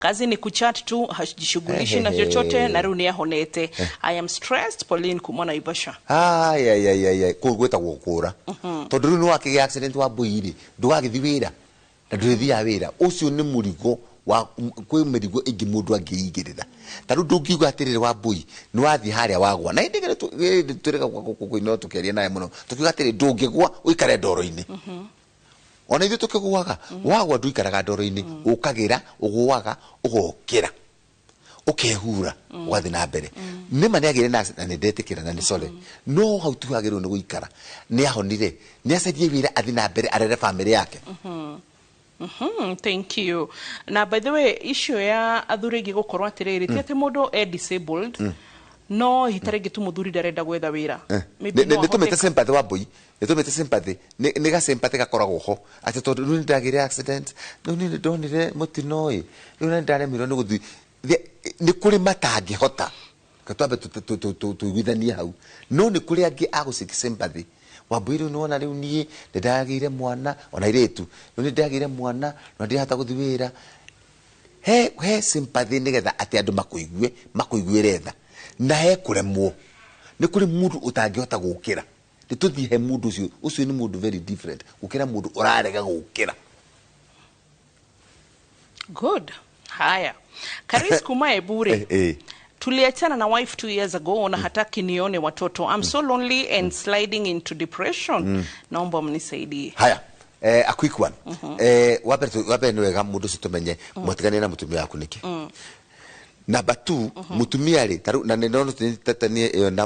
Kazi ni kuchat tu, hajishughulishi na chochote na rĩu nĩ ahonete. I am stressed. Pauline kuma Naivasha. Ayayayaya, kũu gwĩtagwo kũra, tondũ rĩu nĩ wakĩgĩa accident wa mbũi rĩ, ndũgagĩthi wĩra na ndũrĩthiaga wĩra ũcio. Nĩ mũrigo wa kwĩ mĩrigo ĩngĩ mũndũ angĩigĩrĩra. Ta rĩu ndũngiuga atĩrĩrĩ, wa mbũi nĩ wathiĩ harĩa wagwa na hĩndĩ ĩngĩ twĩrĩga gũkũ tũkĩaria nawe mũno, tũkiuga atĩrĩ, ndũngĩgwa ũikare ndoro-inĩ. Ona ithuĩ tũkĩgũaga, wagwa ndũikaraga ndoro-inĩ, ũkagĩra ũgũaga, ũgokĩra, ũkehura, ũgathiĩ na mbere. Nĩma nĩ agĩire na na nĩ ndetĩkĩra na nĩ sorry, no hau tu agĩrĩirwo nĩ gũikara. Nĩ ahonire, nĩ acarie wĩra, athiĩ na mbere, arere bamĩrĩ yake. Thank you. Na by the way, issue ya athuri aingĩ gũkorwo atĩrĩrĩ, ti atĩ mũndũ e disabled, no hita rĩngĩ tu mũthuri ndarenda gwetha wĩra. Maybe no Nĩ tũmĩte sympathy, wa mbũi, nĩ tũmĩte sympathy, nĩ ga sympathy gakoragwo ho atĩ tondũ rĩu nĩ ndagĩire accident, rĩu nĩ ndonire mũtino ĩ, rĩu nĩ ndaremirwo nĩ gũthiĩ. Nĩ kũrĩ matangĩhota. Reke twambe tũiguithanie hau, no nĩ kũrĩ angĩ a gũ sympathy. Wambui, rĩu nĩwona, rĩu niĩ nĩ ndagĩire mwana, ona airĩtu, rĩu nĩ ndagĩire mwana na ndirahota gũthiĩ wĩra. He sympathy nĩgetha atĩ andũ makũigue, makũiguĩre tha, na he kũremwo. Nĩ kũrĩ mũndũ ũtangĩhota gũkĩra. Nĩ tũthiĩ he mũndũ ũcio. Ũcio nĩ mũndũ very different gũkĩra mũndũ ũrarega gũkĩra. Good. Haya, Karis kuma Ebure. Tuliachana na wife 2 years ago na hataki nione watoto. I'm so lonely and sliding into depression. Naomba mnisaidie. Haya, a quick one. Wambere nĩ wega mũndũ ũcio tũmenye mwatigania na mũtumia waku nĩkĩ. Number two, mũtumia rĩ, tarĩu na nĩ ndona tetanie ĩyo na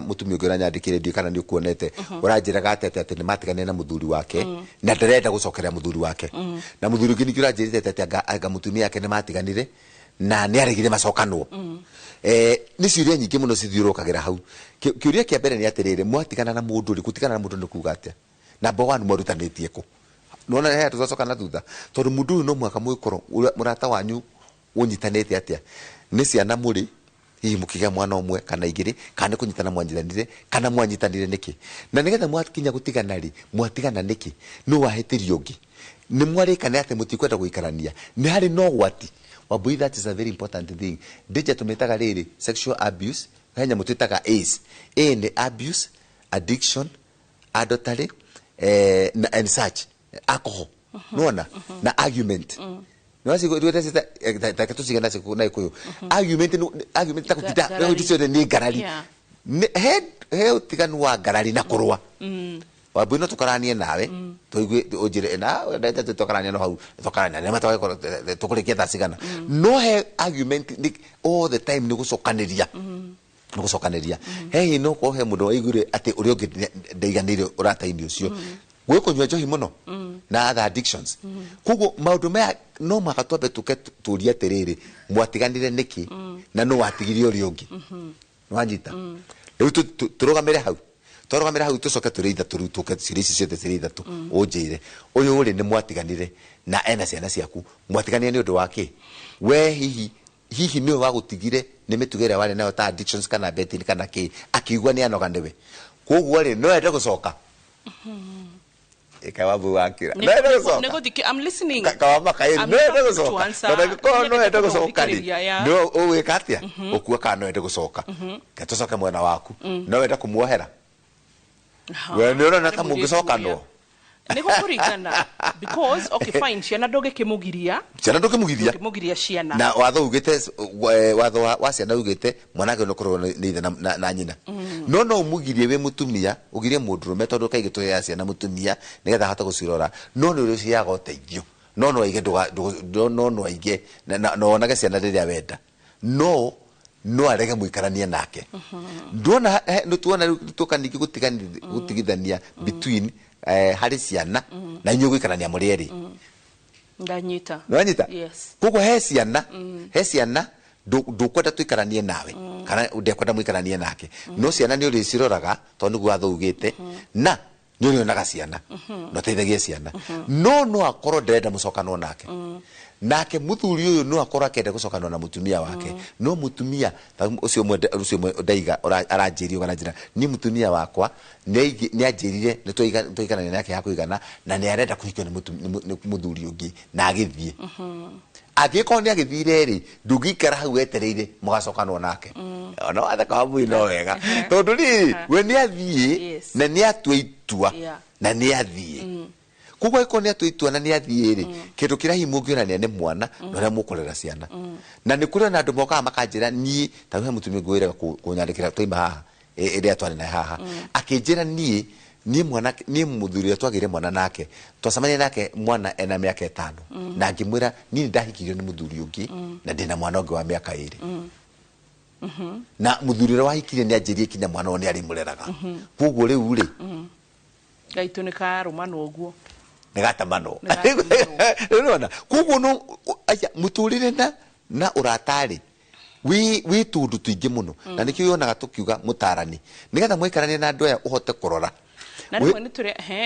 mũtumia ũngĩ ũranyandĩkĩire, ndiũĩ kana nĩ ũkuonete, ũranjĩraga atĩ nĩ matiganire na mũthuri wake na ndarenda gũcokerera mũthuri wake, na mũthuri ũngĩ ningĩ ũranjĩrĩte atĩ anga mũtumia wake nĩ matiganire na nĩ aregire macokanwo. Nĩ ciũria nyingĩ mũno cithiũrũrũkagĩra hau. Kĩũria kĩa mbere nĩ atĩrĩrĩ, mwatigana na mũndũ rĩ, gũtigana na mũndũ nĩ kuga atĩa? Number one, mwarutanĩtie kũ? Nona he tũgacoka na thutha, tondũ mũndũ ũyũ no mũhaka mwĩkorwo mũrata wanyu ũnyitanĩte atĩa. Nĩ ciana mũrĩ hihi mũkĩgĩa mwana ũmwe kana igĩrĩ, kana nĩ kũnyitana mwanyitanire, kana mwanyitanire nĩkĩ? Na nĩgetha mwakinya gũtigana rĩ, mwatigana nĩkĩ? Nĩ wahĩtĩrio ũngĩ? Nĩ mwarĩkane atĩ mũtikwenda gũikarania? Nĩ harĩ na ũgwati? Wambui, that is a very important thing. Danger tũmĩtaga rĩrĩ sexual abuse. He nyamũ twĩtaga ACE. A nĩ abuse, addiction, adultery, na and such, alcohol, nona na argument. Nĩwacigua tũcige na Gĩkũyũ argument, argument ta gũtinda Ngarari. Ciothe nĩ ngarari. He ũtiganu wa ngarari na kũrũa. Wambui, no tũkaranie nawe tũigue ũnjĩre na wendete tũkarania, no hau tũkarania nĩ matwagĩkorwo tũkũrĩkia thaa cigana, no he argument nĩ all the time, nĩ gũcokanĩria, nĩ gũcokanĩria. He no korwo he mũndũ waiguire atĩ ũrĩa ũngĩ ndaiganĩire ũrata-inĩ ũcio, gwĩ kũnyua njohi mũno na other addictions. Koguo maũndũ maya no mũhaka twambe tũke tũrie atĩrĩrĩ, mwatiganire nĩkĩ na nũ watigire ũrĩa ũngĩ? Nĩwanyita? Rĩu tũrũgamĩre hau, twarũgamĩra hau, tũcoke tũrĩ ithatũ. Rĩu tũke ciũria ici ciothe cirĩ ithatũ. Ũnjĩre, ũyũ rĩ, nĩ mwatiganire na ena ciana ciaku, mwatiganire nĩ ũndũ wa kĩ? We hihi nĩwe wagũtigire nĩ mĩtugo ĩrĩa warĩ nayo ta addictions kana betting kana kĩ, akiigua nĩ anoga nĩwe, koguo rĩ, no ende gũcoka? Ĩka wabu wakĩra no ende gũcoka. I'm listening. Kawama kaĩrĩ I'm no ende not to gũcoka answer. tondũ angĩkorwo no ende gũcoka rĩ, Gũthikĩrĩria, yeah. nĩ ũgwĩka atĩa? Ũkuo kana no ende gũcoka? Ke tũcoke mwena waku, no wende kũmuohera? We nĩ ũrona ta mũngĩcokanwo? Nĩ gũkũringana, because okay, fine, ciana ndũngĩkĩmũgiria. Ciana ndũkĩmũgiria. Ndũngĩmũgiria ciana. Na watho ugĩte, watho wa ciana ugĩte mwana agĩrĩirwo nĩ kũrorwo nĩ ithe na nyina, no no ũmũgirie wĩ mũtumia, ũgirie mũndũrũme, tondũ kaingĩ tũheaga ciana mũtumia nĩgetha ahote gũcirora, no nĩ ũrĩciheaga ũteithio, no no aige no aige na wonage ciana rĩrĩa wenda, no no arege mũikaranie nake. Ndwona nĩ tuona rĩu tũka ningĩ gũtigithania between harĩ ciana na inyuĩ gũikarania mũrĩ erĩ. Ndanyita. Nĩwanyita? Yes. Koguo he ciana ndũkwenda tũikaranie nawe kana ndekwenda mũikaranie nake, no ciana nĩ ũrĩciroraga tondũ nĩguo watho ugĩte, na nĩ ũrĩonaga ciana na ũteithagie ciana, no no akorwo ndarenda mũcokanwo nake. Nake muthuri uyu no akorwo akenda gucokanwo na mutumia wake. No mutumia ucio mwende ucio ndaiga aranjĩrio kana njĩra ni mutumia wakwa nĩ anjĩrire nĩ tũiganania nake ya kũigana na nĩ arenda kũhikio nĩ muthuri ũngĩ na agĩthiĩ. Angĩkorwo nĩ agĩthire rĩ, ndũngĩikara hau wetereire mũgacokanwo nake. Ona watheka wambui no wega tondũ rĩrĩ we nĩ athiĩ na nĩ atua itua na nĩ athiĩ. Koguo angĩkorwo nĩ atua itua na nĩ athiĩ rĩ, kĩndũ kĩrĩa hihi mũngĩonania nĩ mwana na ũrĩa mũkũrera ciana. Na nĩ kũrĩ ona andũ mokaga makanjĩra niĩ ta he mũtumia ngwĩraga kũnyandĩkĩra twaima haha ĩrĩa twarĩ naye haha, akĩnjĩra niĩ mwana niĩ mũthuri ũrĩa twagĩire mwana nake twacemania nake mwana ena mĩaka 5 na ngĩmwĩra niĩ nĩndahikirio nĩ mũthuri ũngĩ na ndĩna mwana ũngĩ wa mĩaka 2. Na mũthuri ũrĩa wahikirie nĩ anjĩrie kinya mwana ũyũ nĩ arĩmũreraga. Koguo rĩu rĩ gaitũ nĩ karũmanwo ũguo nĩ gatamanwo. Ũrona koguo no aya mũtũrĩre na ũrata-rĩ wĩ tũndũ tũingĩ mũno na nĩkĩo yonaga tũkiuga mũtarani nĩgetha mwaikarania na andũ aya ũhote kũrora. Na rĩmwe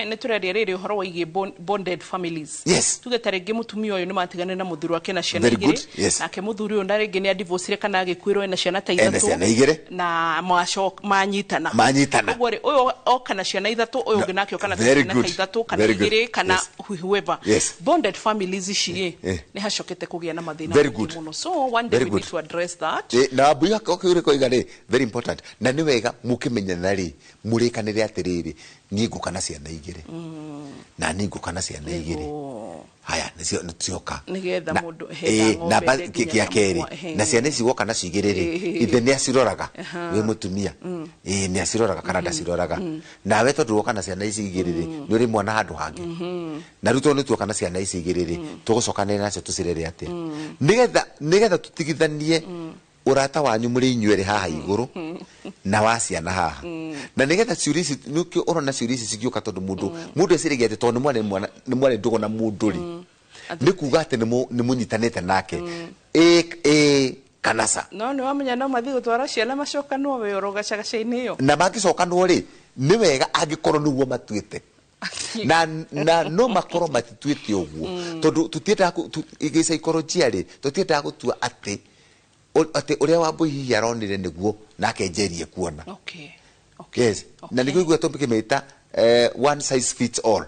nĩ tũraria rĩrĩ ũhoro wĩgiĩ bonded families. Tuge ta rĩngĩ mũtumia ũyũ nĩ matigane na mũthuri wake na ciana igĩrĩ, nake mũthuri ũyũ na rĩngĩ nĩ adivorcire kana agĩkuĩrwo ena ciana ta ithatũ na manyitana. Koguo rĩ ũyũ oka na ciana ithatũ, ũyũ ũngĩ nake oka na ciana ta ithatũ kana igĩrĩ kana whoever. Bonded families ici rĩ nĩ hacokete kũgĩa na mathĩna maingĩ mũno. So one day we need to address that. Na mbuya koiga rĩ very important na nĩ wega mũkĩmenyana rĩ mũrĩkanĩre atĩrĩrĩ niĩ ngũka na ciana igĩrĩ na niĩ ngũka na ciana igĩrĩ haya nĩcio nĩcioka nĩgetha mũndũ he ng'ombe kĩa kerĩ na ciana ici woka nacio igĩrĩ rĩ ithe nĩ aciroraga wĩ mũtumia ĩĩ nĩ aciroraga kana ndaciroraga nawe tondũ woka na ciana ici igĩrĩ rĩ nĩ ũrĩ mwana handũ hangĩ na rĩu tondũ nĩ tuoka na ciana ici igĩrĩ rĩ tũgũcokanĩrĩra nacio tũcirere atĩa nĩgetha tũtigithanie urata wanyu muri inyuĩ haha iguru na wa ciana haha na nigetha ciũria ici nĩkĩo ũrona ciũria ici cigĩũka tondũ mũndũ eciragia atĩ tondũ nĩ mwarĩ ndũgũ na mũndũ rĩ nĩ kuga atĩ nĩ mũnyitanĩte nake ĩ kana ca no nĩ wamenya no mathiĩ gũtwara ciana macokanwo we oro gacagaca-inĩ ĩyo na mangĩcokanwo rĩ nĩ wega angĩkorwo nĩguo matuĩte na no makorwo matituĩte ũguo tondũ tũtiendaga gĩcaikorogia rĩ tũtiendaga gũtua atĩ atĩ ũrĩa Wambui hihi aronire nĩguo nake Njeri kuona. Okay. Okay. Yes. Na nĩguo igua tũkĩmĩta one size fits all.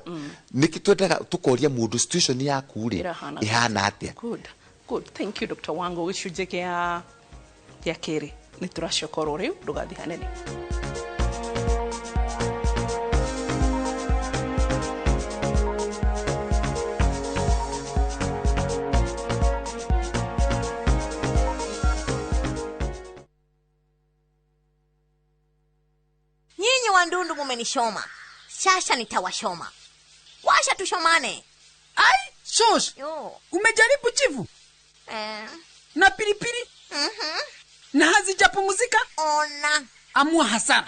Nĩkĩ twendaga tũkoria mũndũ situation yaku rĩ ihana atĩa. Good. Good. Thank you Dr. Wango. Gĩcunjĩ kĩa kerĩ nĩ tũracoka rĩu ndũgathiĩ hanene. Wandundu mumenishoma. Sasa nitawashoma. Washa tushomane. Ai, shosh. Umejaribu chivu? Na pilipili? Na hazijapumzika? Ona. Amua hasara.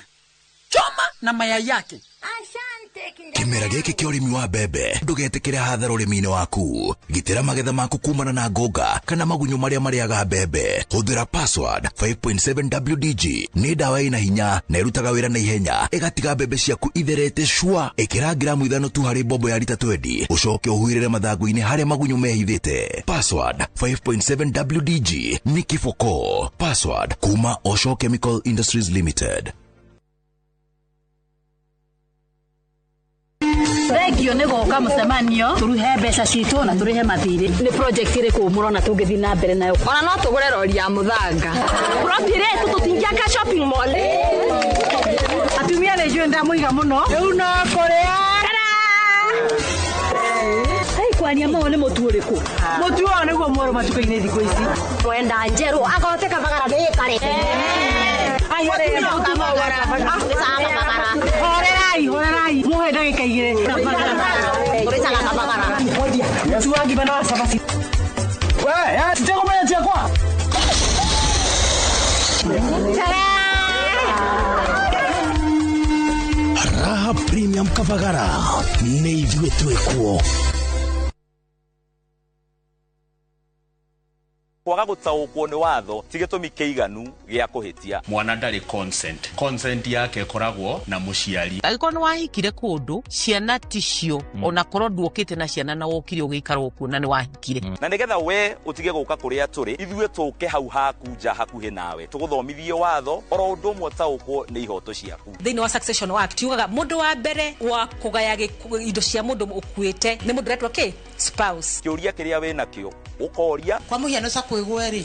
Choma na mayai yake. Asante kinda. Kimera gĩkĩ kĩa ũrĩmi wa mbembe ndũgetĩkĩre hathara ũrĩmi-inĩ waku. Gitĩra magetha maku kumana na ngũnga kana magunyũ marĩa marĩaga mbembe. Hũthĩra Password 5.7 WDG nĩ ndawa ĩna hinya na ĩrutaga wĩra na ihenya ĩgatiga mbembe ciaku itherete cua. Ĩkĩra gramu 5 tu harĩ mbombo ya rita 20 ũcoke ũhuhĩrĩre mathangũ-inĩ harĩa magunyũ mehithĩte. Password 5.7 WDG nĩ kiboko. Password kuma Osho Chemical Industries Limited. Thengio nĩ gũka mũcemanio tũruhe mbeca citũ na tũrĩhe mathirĩ. Nĩ project ĩrĩkũ mũrona tũngĩthiĩ na mbere nayo? Ona no tũgũre rori ya mũthanga. Plot ĩrĩa ĩtũ tũtingĩaka shopping mall. Atumia nĩ njũĩ ndamũiga mũno. Rĩu no kũrĩa. Hey, kwaria mao nĩ mũtu ũrĩkũ? Mũtu ũyũ nĩguo mwerũ matukũ-inĩ thikũ ici. Mwenda njerũ agote kabagara ndĩkare. Horerai, horerai. Muhe ndagĩka igĩrĩ. Mũtu wa ngima na wa cabaci. We, sitekũmenya ciakwa. Raha Premium Kavagara nĩ ithuĩ twĩkuo. Kwaga gũtaũkwo nĩ watho ti gĩtũmi kĩiganu gĩa kũhĩtia. Mwana ndarĩ consent yake ĩkoragwo na mũciari. Angĩkorwo nĩ wahikire kũndũ ciana ticio, ona korwo nduokĩte na ciana na wokire ũgĩikara okuo na nĩ wahikire. Na nĩgetha we ũtige gũka kũrĩa tũrĩ, ithuĩ tũke hau haku nja hakuhĩ nawe, tũgũthomithie watho oro ũndũ ũmwe ũtaũkwo nĩ ihoto ciaku. Thĩinĩ wa Succession Act yugaga mũndũ wa mbere wa kũgaya indo cia mũndũ ũkuĩte nĩ mũndũ ũretwo kĩ spouse. Kĩũria kĩrĩa wĩnakĩo ũkoria. Kwa mũhiano Sacco ĩgwe rĩ,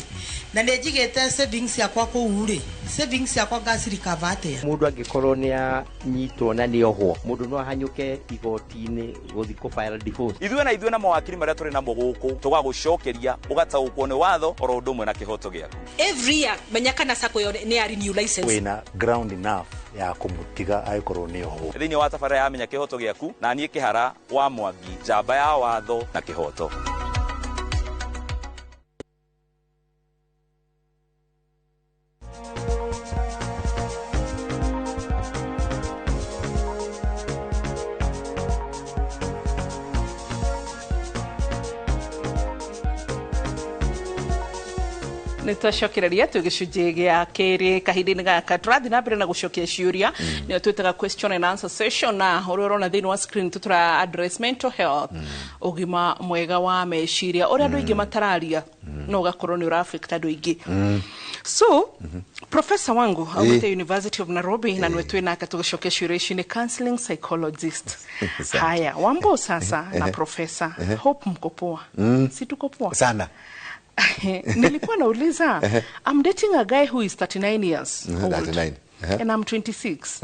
na nĩ njigĩte savings yakwa kũu rĩ, savings yakwa ngacirikava atĩa? Mũndũ angĩkorwo nĩ anyitwo na nĩ ohwo, mũndũ no ahanyũke igoti-inĩ gũthiĩ kũ file divorce. Ithuĩ na ithuĩ na mawakiri marĩa tũrĩ namo gũkũ tũgagũcokeria ũgataũkwo nĩ watho oro ũndũ ũmwe na kĩhoto gĩaku. Every year menya kana Sacco ĩyo nĩ ya renew license. Wĩna ground enough ya kũmũtiga angĩkorwo nĩ ohwo. Thĩinĩ wa tabarĩra ya Menya Kĩhoto Gĩaku na niĩ Kĩhara wa Mwangi, njamba ya watho na kĩhoto. Nĩtwacokereria twĩ gĩcunjĩ gĩa kerĩ kahinda-inĩ gaka tũrathiĩ na mbere na gũcokia ciũria, nĩyo twĩtaga question and answer session, na ũrĩa ũrona thĩinĩ wa screen tũtũra address mental health, ũgima mwega wa meciria ũrĩa andũ aingĩ matararia no ũgakorwo nĩ ũra affect andũ aingĩ. So professor wangu aumĩte University of Nairobi na nĩwe twĩ nake tũgĩcokia ciũria ici, nĩ counseling psychologist. Haya, Wambo sasa na professor, hope mko poa. Si tuko poa sana. Nilikuwa nauliza, I'm dating a guy who is 39 years old. 39. And I'm 26.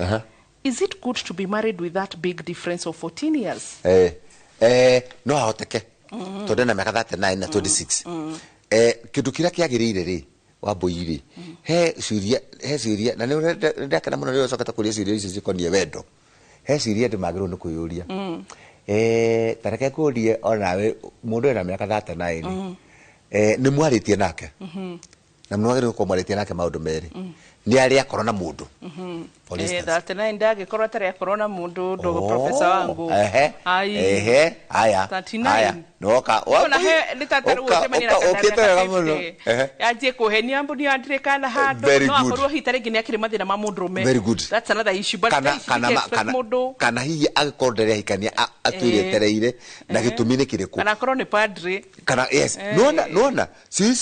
Is it good to be married with that big difference of 14 years? No ahoteke. Tondu na miaka 39 na 26. Kindu kiria kiagiriire ri Wambui ri, he ciuria na nĩ ndakena mũno rĩrĩa ũcokete kũria ciũria icio cikoniĩ wendo. He ciũria andũ magĩrĩirwo nĩ kwĩyũria. Ta reke ngũrie onawe mũndũ wĩna mĩaka 39 nĩ mwarĩtie nake na mwagĩrĩirwo gũkorwo mwarĩtie nake maũndũ merĩ, nĩ arĩa akorwo na mũndũ. For instance. 39 ndangĩkorwo atarĩ akorwo na mũndũ ndogo, professor wangu. Ehe, haya. 39. Noka. Ona he nĩ ta tarĩu ũcemanie na Ũkĩte wega mũno. Yanjie kũhenia mbu nĩ andirikana handũ, no akorwo hihi ta rĩngĩ nĩ akĩrĩ mathĩna ma mũndũrũme. Very good. That's another issue, but kana kana hihi angĩkorwo ndarĩ ahikania atwĩre etereire na gĩtũmi nĩ kĩrĩkũ, kana akorwo nĩ padre kana yes. Nona ciũria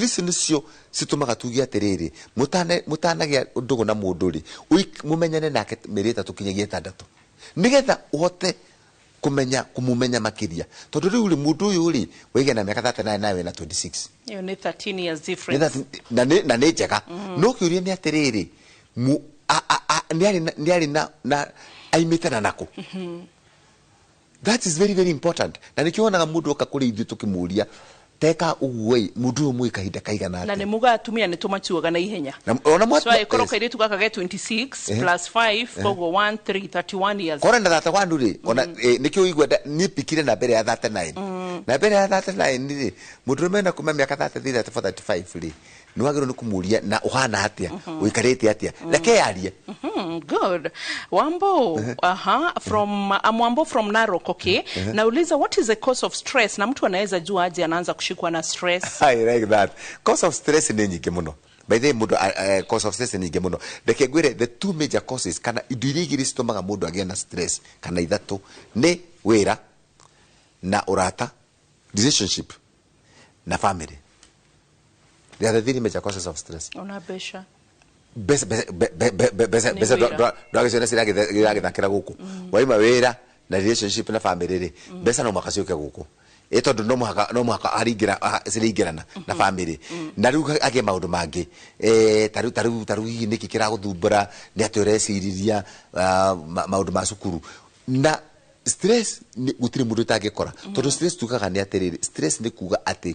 ici nĩcio citũmaga tuge atĩrĩrĩ, mũtanagĩa ndũgũ na mũndũ rĩ, mũmenyane nake mĩeri 3 kinyagia 6 nĩgetha ũhote kumenya kumumenya makiria, tondu riu ri mundu uyu ri waiga na miaka 39 nawe na 26, iyo ni 13 years difference na ni na ni njega. No kiuria ni atiriri, ni ari na aimite na nako. That is very very important. Na nikionaga mundu oka kuri ithuĩ tukimuria teka uguo mundu uyu mwi kahinda kaigana na ni muga atumia ni tumachuaga na ihenya. Ona so ikorwo kairitu gaka ge 26 plus 5 koguo 1 3 31 years kora na 31 ri ona nikio igwa ni pikire na mbere ya 39 na mbere ya 39 ri mundu rume na kuma miaka 33 34 35 ri ni wagirwo ni kumuria na uhana atia uikarite atia reke yarie. Good. Wambo, from Amwambo from Narok, okay. Nauliza, what is the cause of stress? Na mtu anaweza jua aje anaanza kushikwa na stress? I like that. Cause of stress ni nyingi muno. By the way, mundu cause of stress ni nyingi muno. Reke ngwire the two major causes kana indo iria igĩrĩ citũmaga mundu agĩe na stress kana ithatũ nĩ wĩra na ũrata, relationship na family. They are the three major causes of stress. Ona besha. Besa besa besa ndwagĩciona ciragĩthakĩra gũkũ waima wĩra na relationship na family rĩ mbeca no mũhaka ciũke gũkũ ĩ tondũ no mũhaka ciraingĩrana na family na rĩu agĩe maũndũ mangĩ tarĩu hihi nĩkĩ kĩragũthumbũra nĩ atĩ ũreciriria maũndũ ma cukuru na stress gũtirĩ mũndũ ũtangĩkora tondũ stress tugaga nĩ atĩrĩrĩ stress nĩ kuga atĩ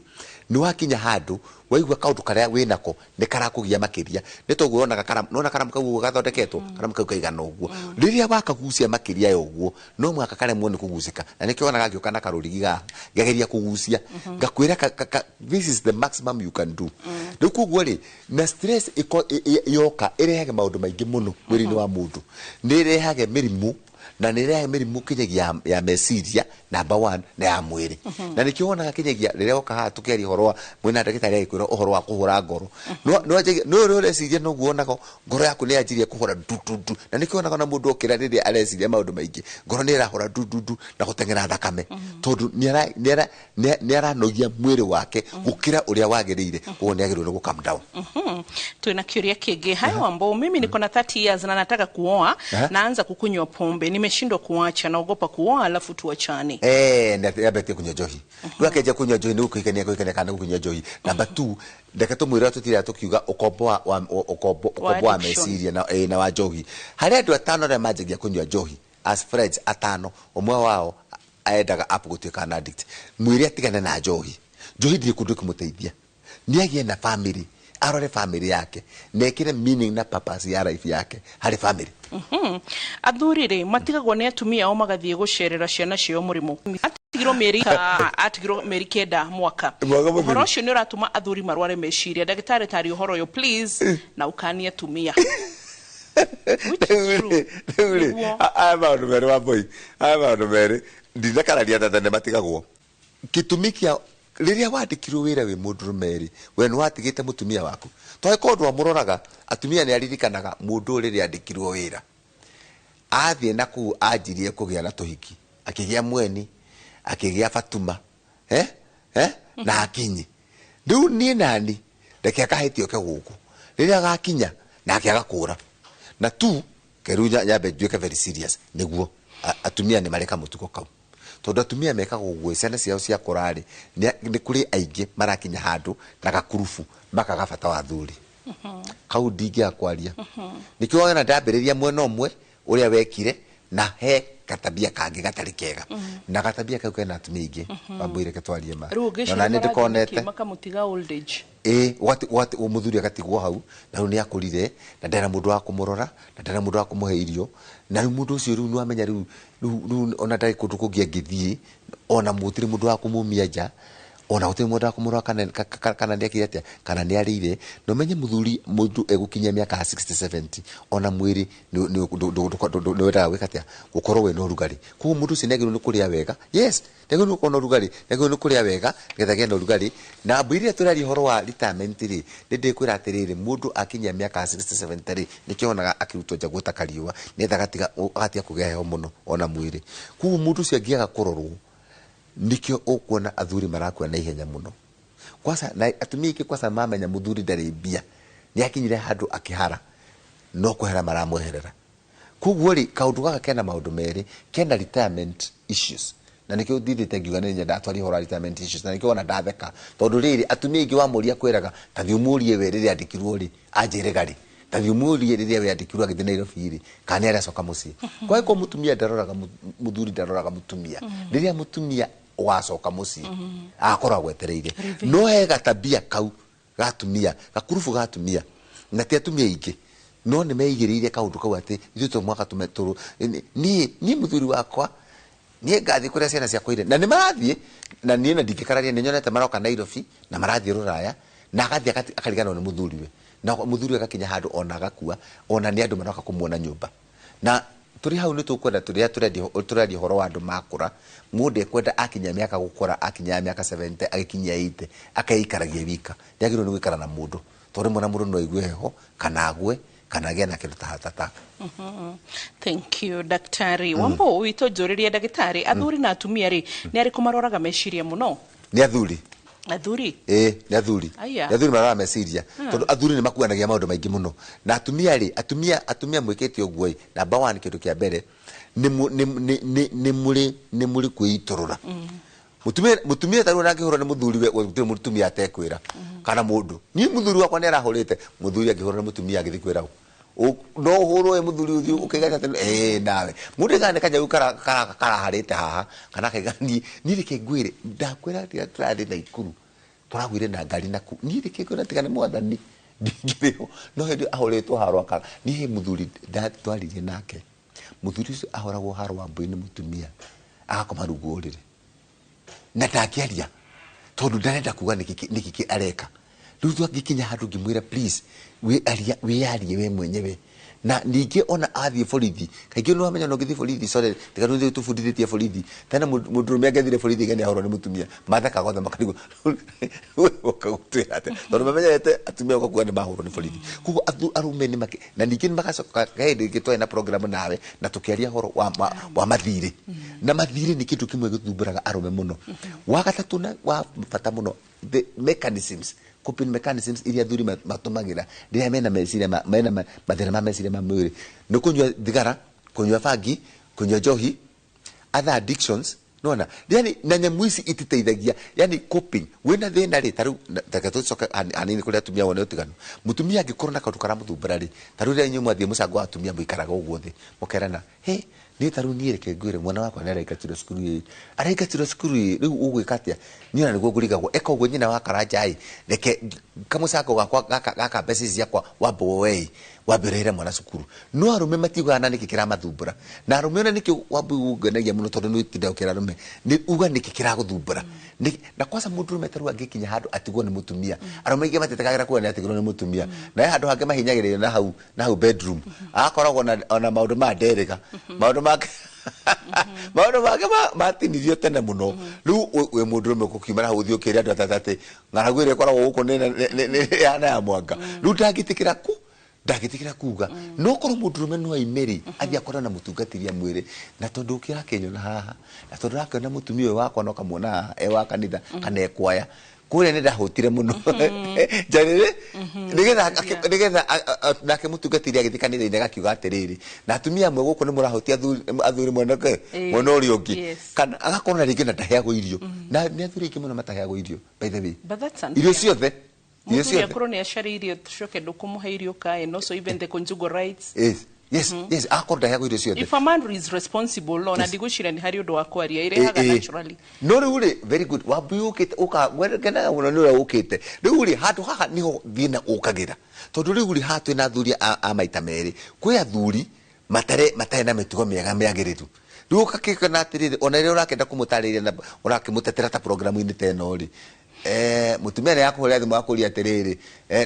nĩ wakinya handũ waigua kaũndũ karĩa wĩnako nĩ karakũgia makĩria nĩ toguo wonaga karamu nona karamu kau ũguo gathondeketwo karamu kau kaigana ũguo rĩrĩa wakagucia makĩria ya ũguo no mũhaka karemwo nĩ kũgucĩka na nĩkĩo wonaga ngĩũka na karũrigi gaha ngageria kũgucia ngakwĩra this is the maximum you can do. Rĩu koguo rĩ na stress yoka ĩrehage maũndũ maingĩ mũno mwĩrĩ-inĩ wa mũndũ nĩ ĩrehage mĩrimũ Na nä ĩrehaga mĩrimũ kinyagia ya meciria number one na ya mwĩrĩ. Na nĩkĩo wonaga kinyagia rĩrĩa woka haha tũkĩaria ũhoro wa mwĩna ndagĩtarĩ agĩkwĩra ũhoro wa kũhũra ngoro, no no ũrĩa ũreciria noguo wonaga ngoro yaku nĩ yanjirie kũhũra ndu ndu ndu. Na nĩkĩo wonaga na mũndũ okĩra rĩrĩa areciria maũndũ maingĩ, ngoro nĩ ĩrahũra ndu ndu ndu na gũteng'era thakame, tondũ nĩ aranogia mwĩrĩ wake gũkĩra ũrĩa wagĩrĩire. Koguo nĩ agĩrĩirwo nĩ gũ calm down. Tuna kĩũria kĩngĩ. Hayo ambao mimi niko na 30 years na nataka kuoa. Naanza kukunywa pombe, nimeshindwa kuacha, naogopa kuoa alafu tuachane. Nĩ ambĩtie kunyua njohi. Rĩu akĩanjia kunyua njohi nĩ gũkĩhikania, kũhikania kana gũkunyua njohi. Number two, reke tũmwĩre tũtira tũkiuga ũkombo wa ũkombo wa addiction. Meciria na wa njohi. Harĩ andũ atano arĩa manjagia kunyua njohi as friends atano, ũmwe wao endaga up gũtuĩka an addict. Mwĩre atigane na njohi. Njohi ndĩrĩ kũndũ ĩkũmũteithia. Nĩ agĩe na family, arore family yake na ĩkĩre meaning na purpose ya life yake harĩ family. Athuri rĩ, matigagwo nĩ atumia ao magathiĩ gũcerera ciana ciao mũrĩmo, atigirwo mĩeri 9, mwaka. Mwaka mũthiru. Ũhoro ũcio nĩ ũratũma athuri marware meciria. Ndagĩtarĩ, tarĩ ũhoro ũyũ please, na ũkanie atumia. Which is true. Rĩu rĩ, Nĩguo. Aya maũndũ merĩ wa boy, aya maũndũ merĩ ndinakararia tata nĩ matigagwo. Gĩtũmi kĩa rĩrĩa wandĩkirwo wĩra wĩ mũndũrũme rĩ, we nĩ watigĩte mũtumia waku, tondũ ndwamũroraga. Atumia nĩ aririkanaga mũndũ ũyũ rĩrĩa andĩkirwo wĩra athiĩ na kũu anjirie kũgĩa na tũhiki, akĩgĩa mweni, akĩgĩa Fatuma, eh? Eh? Na akinyi rĩu niĩ nani reke akahĩtio ke gũkũ rĩrĩa agakinya nake agakũra na tu keru nyambe njuĩke very serious. Nĩguo atumia nĩ mareka mũtugo kau, tondũ atumia mekaga ũguo ciana ciao ciakũra rĩ, nĩ kũrĩ aingĩ marakinya handũ na gakurubu makaga bata wa thuri kau. Ndingĩaga kwaria nĩkĩo wona ndambĩrĩria mwena ũmwe ũrĩa wekire na he katabia kangĩ gatarĩ kega, na gatabia kau kena atumia aingĩ. Wambũire ke twarie ma Rĩu ũngĩciria na nĩ ndĩkonete. Makamũtiga old age. Ĩ, ũgati mũthuri agatigwo hau na rĩu nĩ akũrire na ndarĩ na mũndũ wa kũmũrora na ndarĩ na mũndũ wa kũmũhe irio, na rĩu mũndũ ũcio rĩu nĩwamenya rĩu ona ndarĩ kũndũ kũngĩ angĩthiĩ, ona gũtirĩ mũndũ wa kũmumia nja, ona gũtirĩ mũndũ wa kũmũrora kana nĩ ekire atĩa kana nĩ arĩire. Na ũmenye mũthuri, mũndũ egũkinyia mĩaka ya 60 70, ona mwĩrĩ nĩ wendaga gwĩka atĩa, gũkorwo wĩna ũrugarĩ. Koguo mũndũ ũcio nĩ agĩrĩirwo nĩ kũrĩa wega. Yes, nĩ agĩrĩirwo nĩ gũkorwo na ũrugarĩ, nĩ agĩrĩirwo nĩ kũrĩa wega nĩgetha agĩe na ũrugarĩ. Na mbũi rĩrĩa tũraria ũhoro wa retirement rĩ, nĩ ndĩkwĩra atĩrĩrĩ, mũndũ akinyia mĩaka ya 60 70 rĩ, nĩkĩo wonaga akĩrutwo nja gwĩta kariũa nĩgetha agatiga kũgĩa heho mũno ona mwĩrĩ. Koguo mũndũ ũcio angĩaga kũrorwo, nĩkĩo ũkuona athuri marakua na ihenya mũno kwanza, na atumia aingĩ kwanza mamenya mũthuri ndarĩ mbia, nĩ akinyire handũ akĩhara no kwehera maramweherera. Koguo rĩ, kaũndũ gaka kena maũndũ merĩ, kena retirement issues, na nĩkĩo ndindĩte ngiuga nĩ nyenda atwarie ũhoro wa retirement issues. Na nĩkĩo wona ndatheka, tondũ rĩrĩ atumia aingĩ wamũria kwĩraga ta thiĩ ũmũrie we rĩrĩa andĩkirwo rĩ, anjĩre rĩ, ta thiĩ ũmũrie rĩrĩa we andĩkirwo agĩthiĩ Nairobi rĩ, kana nĩ aracoka mũciĩ. Kwagĩkorwo mũtumia ndaroraga mũthuri ndaroraga mũtumia, rĩrĩa mũtumia wacoka mũciĩ agakorwo agwetereire. No he gatabia kau gatumia, gakurubu gatumia, na ti atumia aingĩ, no nĩ meigĩrĩire kaũndũ kau atĩ ithuĩ to mwaka tũme tũrũ niĩ mũthuri wakwa niĩ ngathiĩ kũrĩa ciana ciakwa irĩ na nĩ marathiĩ, na niĩ na ndingĩkararia nĩ nyonete maroka Nairobi na marathiĩ rũraya, na agathiĩ akariganĩrwo nĩ mũthuriwe, na mũthuriwe agakinya handũ ona agakua, ona nĩ andũ maroka kũmuona nyũmba. Na tũrĩ hau nĩ tũkwenda tũrĩa tũraria ũhoro wa andũ makũra, mũndũ ekwenda akinya mĩaka gũkũra, akinya mĩaka 70, agĩkinyia 80, akeikaragia wika. Nĩ agĩrĩirwo nĩ gũikara na mũndũ, tondũ rĩmwe na mũndũ no aigue heho kana agwe kana agĩe na kĩndũ ta heart attack. Thank you, daktari. Wambo witũ njũrĩrie ndagĩtarĩ, athuri na atumia rĩ, nĩ arĩkũ maroraga meciria mũno? Nĩ athuri. Athuri? Ĩ, nĩ athuri. Aya. Nĩ athuri maroraga meciria, tondũ athuri nĩ makuanagia maũndũ maingĩ mũno. Na atumia rĩ, atumia mwĩkĩte ũguo ĩ, number one, kĩndũ kĩa mbere nĩ nĩ mũrĩ kwĩitũrũra. Mutumia tarĩu ona angĩhũrwo nĩ mũthuri we, gũtirĩ mũtumia atekwĩra kana mũndũ, niĩ mũthuri wakwa nĩ arahũrĩte. Mũthuri angĩhũrwo nĩ mũtumia agĩthiĩ kwĩra ũ? No ũhũrwo ĩ mũthuri ũthiĩ ũkĩiga atĩ ĩ nawe mũndũ aigaga nĩ kanyau karaharĩte haha, kana akaiga niĩ reke ngwĩre, ndakwĩra rĩrĩa tũrathiĩ Naikuru tũragũire na ngari naku, niĩ reke ngwĩre tiga nĩ Mwathani ndingĩrĩho. No hĩndĩ ahũrĩtwo haro akara niĩ he mũthuri ndatwaririe nake, mũthuri ũcio ahũragwo haro wa mbũi nĩ mũtumia, agakoma rungu ũrĩrĩ na ndangĩaria tondũ ndarenda kuga nĩkĩ areka. Rĩu twangĩkinya handũ ngĩmwĩra, please, wĩarie, wĩyarie we mwenyewe. Na ningĩ ona athiĩ borithi, kaingĩ nĩ wamenya no ngĩthiĩ borithi, sorry, tiga nĩ tũbundithĩtie borithi tena, mũndũrũme angĩthire borithi ngene ahũrwo nĩ mũtumia, mathekaga othe makarigwo ũka gũtwĩra atĩa, tondũ mamenyete atumia ũka kuga nĩ mahũrwo nĩ borithi. Koguo arũme nĩ make na ningĩ nĩ magacoka hĩndĩ ĩngĩ twarĩ na program nawe na tũkĩaria ũhoro wa mathirĩ, na mathirĩ nĩ kĩndũ kĩmwe gĩthumbũraga arũme mũno. Wa gatatũ na wa bata mũno, the mechanisms, coping mechanisms iria athuri matũmagĩra rĩrĩa mena meciria mena mathĩna ma meciria ma mwĩrĩ nĩ kũnyua thigara, kũnyua bangi, kũnyua njohi, other addictions, nona yani na nyamũ ici ititeithagia yani coping wĩna thĩna rĩ. Tarĩu reke tũcoke hanini kũrĩa atumia wone ũtiganu. Mũtumia angĩkorwo na kaũndũ karamũthumbũra rĩ, tarĩu rĩrĩa inyuĩ mwathiĩ mũcango wa atumia, mũikaraga ũguo thĩ mũkerana, he niĩ tarĩu niĩ reke ngwĩre, mwana wakwa nĩ araingatirwo cukuru ĩ, araingatirwo cukuru ĩ, rĩu ũgwĩka atĩa? Niĩ ona nĩguo ngũrigagwo eka ũguo nyina wa karanja ĩ, reke kamũcango gakwa gaka mbeca ici ciakwa wambe woe wambe ũrĩhĩre mwana cukuru. No arũme matiugaga na nĩkĩ kĩramathumbũra, na arũme ona nĩkĩo wambe ũngenagia mũno, tondũ nĩ ũtinda ũkĩra arũme nĩ uga nĩkĩ kĩragũthumbũra. Na kwanza mũndũrũme tarĩu angĩkinya handũ atigwo nĩ mũtumia, arũme aingĩ matiĩtĩkagĩra kuga nĩ atigirwo nĩ mũtumia, na he handũ hangĩ mahinyagĩrĩrio na hau bedroom, agakoragwo ona maũndũ ma nderĩga, maũndũ make matinirio tene mũno. Rĩu wĩ mũndũrũme ũkũkiuma na hau ũthiĩ ũkĩre andũ atatũ atĩ ng'aragu ĩrĩa ĩkoragwo gũkũ nĩ yana ya mwanga. Rĩu ndangĩtĩkĩra kuga, no korwo mũndũrũme no aime rĩ, athiĩ akorwo na mũtungatĩri amwĩre, na tondũ ũkĩrakĩnyona haha, na tondũ ũrakĩona mũtumia ũyũ wakwa no kamuona haha e wa kanitha kana e kwaya kũrĩa, nĩ ndahũtire mũno njarĩrĩ nĩgetha nake mũtungatĩri agĩthiĩ kanitha-inĩ agakiuga atĩrĩrĩ, na atumia amwe gũkũ nĩ mũrahutia athuri mwena ke mwena ũrĩa ũngĩ. Kana agakorwo na rĩngĩ na ndaheagwo irio, na nĩ athuri aingĩ mũno mataheagwo irio, by the way. But that's unfair. Irio ciothe, irio Mũthuri ciothe. akorwo nĩ acarĩirie, tucoke ndũkũmũhe irio kaĩ, and also even the conjugal rights. Yes, akorwo ndaheagwo irio ciothe. If a man is responsible, ona ndigwĩciria nĩ harĩ ũndũ wa kwaria, irehaga naturally. No rĩu rĩ, very good, wambi ũkĩte ũka ngenaga mũno nĩ ũrĩa ũkĩte. Rĩu rĩ, handũ haha nĩho thĩna ũkagĩra, tondũ rĩu rĩ, haha twĩna athuri a maita merĩ. Kwĩ athuri matarĩ na mĩtugo mĩega mĩagĩrĩru. Rĩu ũgakĩkona atĩrĩrĩ, ona rĩrĩa ũrakĩenda kũmũtarĩria na ũrakĩmũtetera ta programu-inĩ ta ĩno rĩ, mũtumia nĩ akũhũrĩra thimũ akũria atĩrĩrĩ,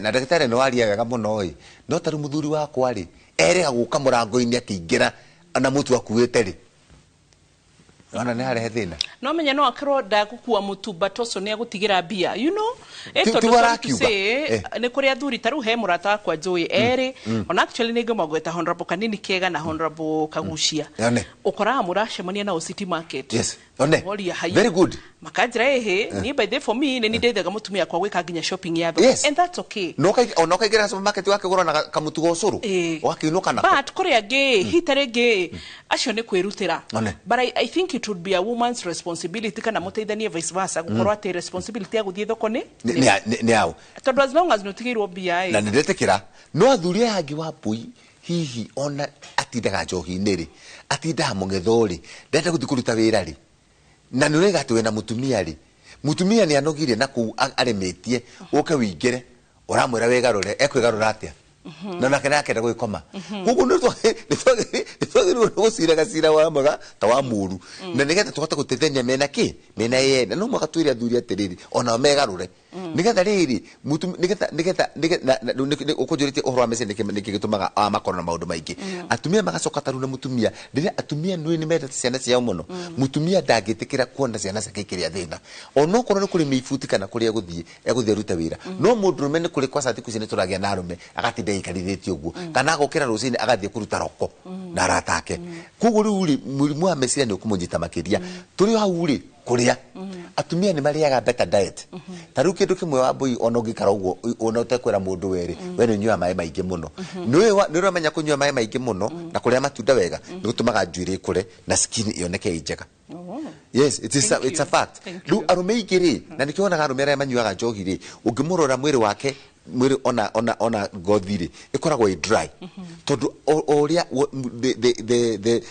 na ndagĩtarĩ nĩ waria wega mũno ĩ, no tarĩu mũthuri wakwa rĩ, erĩga gũka mũrango-inĩ akĩingĩra na mũtu akuĩte rĩ, ona nĩ harehe thĩna. No menya no akorwo ndagũkua mũtu, but also nĩ agũtigĩra mbia. Ti Tondũ sorry to arakiuga. say, nĩ kũrĩ athuri, ta rĩu he mũrata wakwa njũĩ erĩ, ona actually nĩ ngĩmagweta, Honorable Kanini Kega na Honorable Kagucia. One. Ũkoraga mũracemania nao City Market. Yes, one. Woria, "Haiya." Very good. Makanjĩra, ĩhĩ, niĩ by the way, for me nĩ ndeithaga mũtumia akwa gwĩka nginya shopping ya thoko. And that's okay. No ona ũkaingĩra supermarket wakĩgũra na kamũtu ga ũcũrũ, ũgakĩinũka nako. But kũrĩ angĩ hita rĩngĩ acio nĩ kwĩrutĩra. One. But I think it would be a woman's responsibility kana mũteithanie vice versa, gũkorwo atĩ responsibility ya gũthiĩ thoko nĩ Nĩ ao. Tondũ as long as nĩ ũtigĩirwo mbia Na ĩ. nĩ ndetĩkĩra, no athuri aya angĩ wa mbũi, hihi ona atindaga njohi-inĩ rĩ, atindaga mũng'etho rĩ, ndenda gũthiĩ kũruta wĩra rĩ, na nĩ ũraiga atĩ wĩna mũtumia rĩ, mũtumia nĩ anogire na kũu arĩmĩtie, ũke wĩingĩre ũramwĩra wĩgarũre, ekwĩgarũra atĩa? Na nake nakenda gwĩkoma. Koguo nĩ twagĩrĩirwo nĩ gũciraga cira wa mwega ta wa mũru, na nĩgetha tũhote gũteithania mena kĩ mena yene. No mũhaka twĩre athuri atĩrĩrĩ, onao megarũre, nĩgetha rĩrĩ nĩgetha rĩu ũkũnjũrĩtie ũhoro wa meciria, nĩkĩ gĩtũmaga makorwo na maũndũ maingĩ. Atumia magacoka tarĩu na mũtumia, rĩrĩa atumia nĩ mendete ciana ciao mũno, mũtumia ndangĩtĩkĩra kuona ciana ciake ikĩrĩa thĩna, onokorwo nĩ kũrĩma ibuti kana kũrĩa egũthiĩ arute wĩra. No mũndũrũme nĩ kũrĩ kwaca, thikũ ici nĩ tũragĩa na arũme agatinda aikarithĩtie ũguo, kana agokĩra rũcinĩ agathiĩ kũruta roko na arata ake. Koguo rĩu rĩ, mũrimũ wa meciria nĩ ũkũmũnyita makĩria. Tũrĩ o hau rĩ, kũrĩa atumia nĩ marĩaga better diet. Ta rĩu kĩndũ kĩmwe wa mbũi, ona ũngĩikara ũguo ona ũtekwĩra mũndũ werĩ, we nĩ ũnyuaga maĩ maingĩ mũno. Nĩ ũramenya kũnyua maĩ maingĩ mũno na kũrĩa matunda wega nĩ gũtũmaga njuĩrĩ ĩkũre na skin ĩoneke ĩ njega. Yes, it is it's a fact. Rĩu arũme aingĩ rĩ, na nĩkĩo wonaga arũme arĩa manyuaga njohi rĩ, ũngĩmũrora mwĩrĩ wake, mwĩrĩ ona ngothi rĩ, ĩkoragwo ĩ dry, tondũ o ũrĩa the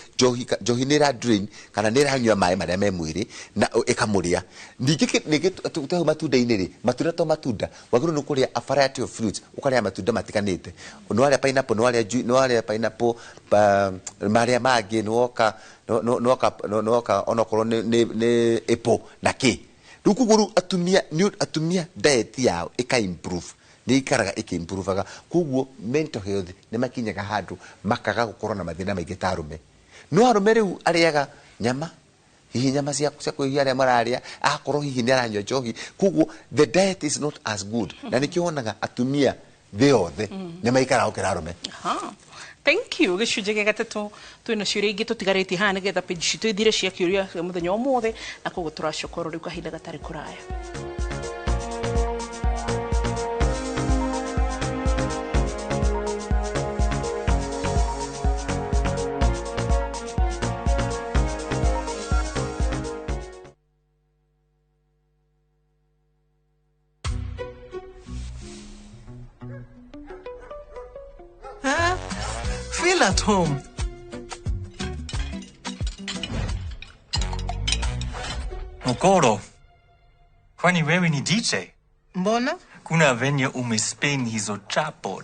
njohi nĩ ĩra drain kana nĩ ĩranyua maĩ marĩa me mwĩrĩ na ĩkamũrĩa. Ningĩ tũhau matunda-inĩ rĩ, matunda to matunda, wagĩrĩirwo nĩ kũrĩa a variety of fruits, ũkarĩa matunda matiganĩte. Nĩ warĩa pineapple, nĩ warĩa pineapple, marĩa mangĩ, nĩ woka onokorwo nĩ apple na kĩ. Rĩu koguo rĩu atumia nĩ atumia diet yao ĩka improve. Nĩ ikaraga ĩkĩimprovaga. Koguo mental health nĩ makinyaga handũ makaga gũkorwo na mathĩna maingĩ ta arũme. No arũme rĩu arĩaga nyama, hihi nyama cia kwĩhia arĩa mararĩa, akorwo hihi nĩ aranyua njohi, koguo the diet is not as good. Na nĩkĩo wonaga atumia thĩ yothe nĩ maikaraga gũkĩra arũme. Thank you. Gĩcunjĩ gĩa gatatũ twĩna ciũria ingĩ tũtigarĩtie haha nĩgetha page citũ ithire cia kĩũria kĩa mũthenya ũmũthĩ, na koguo tũracoka oro rĩu kahinda gatarĩ kũraya. Feel at home. Mokoro, kwani wewe ni DJ? Mbona? Kuna venye umespin hizo chapo.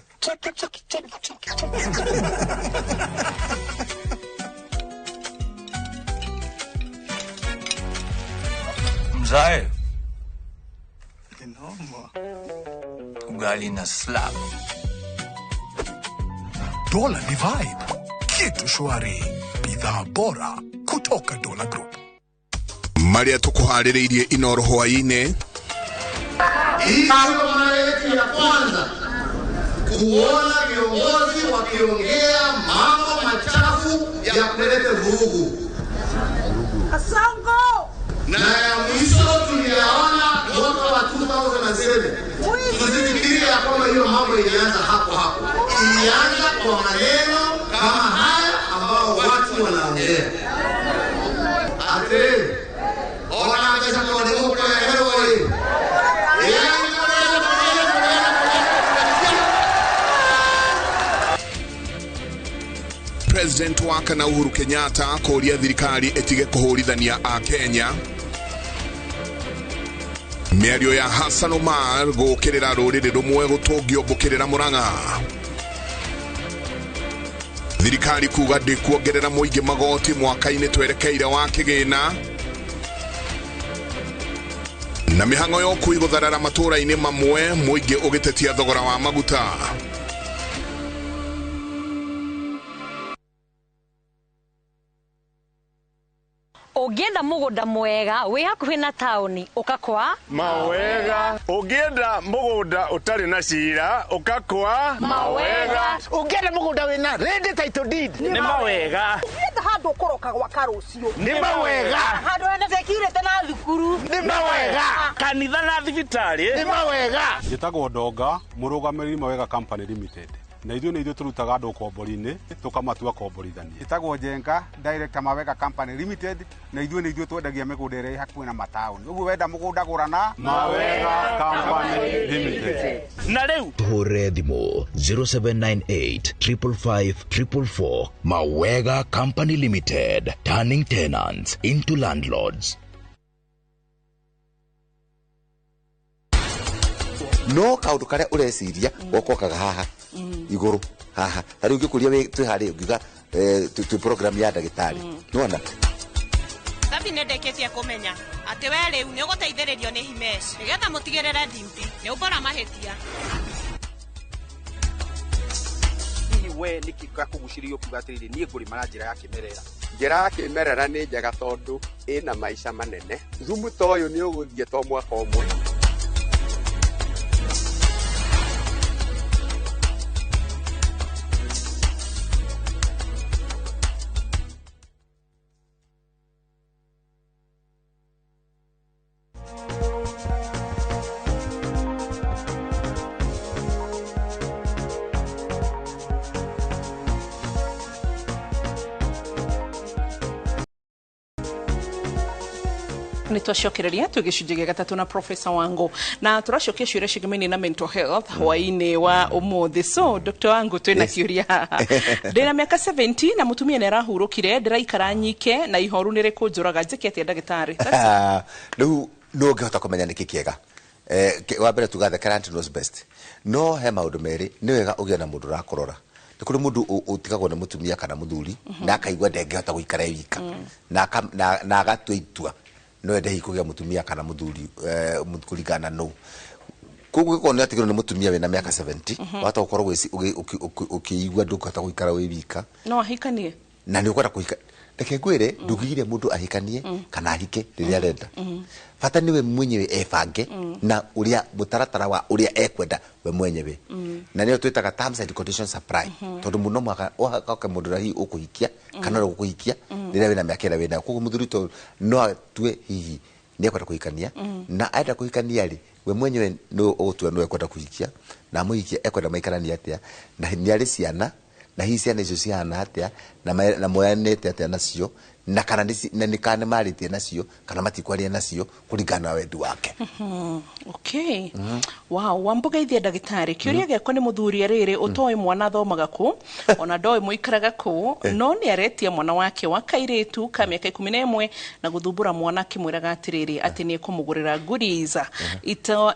Mzae. Ugali na slap. Dola ni vibe, kitu shwari, bidhaa bora kutoka Dola Group. Maria tukuharĩrĩirie Inoro hwaĩ-inĩ. Hii ndio mara yetu ya kwanza kuona viongozi wakiongea mambo machafu ya kuleta vurugu. Asongo! Na ya mwisho tuliyaona mwaka wa 2007. Tusifikirie kwamba hiyo mambo ilianza hapo hapo. Ilianza kwa maneno kama haya ambao watu wanaongea. Ate, ona pesa kwa ndio kwa hero hii. President wa kana Uhuru Kenyatta kũria thirikari ĩtige kũhũrithania a Kenya. Mĩario ya Hassan Omar gũkĩrĩra rũrĩrĩ rũmwe gũtũngio mbũkĩrĩra Murang'a. Thirikari kuga ndĩkuongerera mũingĩ magoti mwaka-inĩ twerekeire wa kĩgĩna. Na mĩhang'o ya ũkui gũtharara matũũra-inĩ mamwe mũingĩ ũgĩtetia thogora wa maguta. Ũngĩenda mũgũnda mwega wĩ hakuhĩ na taũni ũka kwa Mawega. Ũngĩenda mũgũnda ũtarĩ na cira ũka kwa Mawega. Ũngĩenda mũgũnda wĩna ready title deed nĩ Mawega. Ũngĩenda handũ ũkũroka gwaka rũciũ nĩ Mawega. Handũ hena security na thukuru nĩ Mawega. Kanitha na thibitarĩ nĩ Mawega. Njĩtagwo Ndonga, mũrũgamĩrĩri Mawega Company Limited. Na ithuĩ nĩ ithuĩ tũrutaga andũ ũkombori-inĩ tũkamatua komborithania. Njĩtagwo Njenga, director Mawega Company Limited, na ithuĩ nĩ ithuĩ twendagia mĩgũnda ĩrĩa ĩ hakuhĩ na mataũni. Ũguo wenda mũgũnda gũra na Mawega Company Limited. Na rĩu Tũhũrĩre thimũ 0798 555 444. Mawega Company Limited, turning tenants into landlords. No kaũndũ karĩa ũreciria gokokaga haha igũrũ haha. Ta rĩu ngĩkũria twĩ harĩa ũngiuga twĩ program ya ndagĩtarĩ. Nĩwona? Thabi nĩ ndĩkĩtie kũmenya atĩ we rĩu nĩ ũgũteithĩrĩrio nĩ Himesh nĩgetha mũtigĩrĩre Dimpi nĩ ũmbora mahĩtia. Hihi we nĩkĩ gĩakũgucĩrĩria ũkiuga atĩrĩrĩ niĩ ngũrĩma na njĩra ya kĩmerera? Njĩra ya kĩmerera nĩ njega tondũ ĩna maica manene. Thumu ta ũyũ nĩ ũgũthiĩ to mwaka ũmwe. Nĩ twacokereria twĩ gĩcunjĩ gĩa gatatũ na Professor Wango na tũracokia ciũria ciĩgamaine na mental health hwaĩ-inĩ wa ũmũthĩ. So Dr. Wango twĩna kĩũria haha. Ndĩna mĩaka 70 na mũtumia nĩ arahurũkire, ndĩraikara nyike na ihoru nĩ rĩkũnjũraga, njĩke atĩa ndagĩtarĩ? Rĩu no ũngĩhota kũmenya nĩkĩ kĩega. Wa mbere tuga the current knows best. No he maũndũ merĩ, nĩ wega ũgĩe na mũndũ ũrakũrora. Nĩ kũrĩ mũndũ ũtigagwo nĩ mũtumia kana mũthuri na akaigua ndangĩhota gũikara e wika na agatua itua no ende hihi kũgĩa mũtumia kana mũthuri kũringana no. Koguo gĩkorwo nĩ atigĩrwo nĩ mũtumia wĩna mĩaka 70 wahota gũkorwo ũkĩigua ndũkũhota gũikara wĩ wika no ahikanie na nĩ ũkwenda kũhika. Reke ngwĩre, ndũngĩgiria mũndũ ahikanie kana ahike rĩrĩa arenda. Bata nĩwe mwenyewe ebange na ũrĩa mũtaratara wa ũrĩa ekwenda we mwenyewe, na nĩyo twĩtaga terms and conditions apply, tondũ mũno mwaka oke mũndũ ũrĩa hihi ũkũhikia kana ũrĩa ũkũhikia rĩrĩa wĩna mĩaka ĩrĩa wĩnayo. Koguo mũthuri to no atue hihi nĩ ekwenda kũhikania, na enda kũhikania rĩ, we mwenyewe nĩ ũgũtua nĩwe ekwenda kũhikia, na amũhikia ekwenda maikaranie atĩa, na nĩ arĩ ciana, na hihi ciana icio cihana atĩa, na moyanĩte atĩa nacio, na kana na nĩ kana nĩmarĩtie nacio kana matikwaria nacio, kũringana na wendi wake. Okay. Wow, wambuga ithia ndagĩtarĩ, kĩũria gĩakwa nĩ mũthuri rĩrĩ ũtoĩ mwana athomaga kũ, ona ndoĩ mũikaraga kũ, no nĩ aretia mwana wake wa kairĩtu ka mĩaka 11 na gũthumbũra mwana akĩmwĩraga atĩrĩrĩ atĩ nĩ ekũmũgũrĩra goodies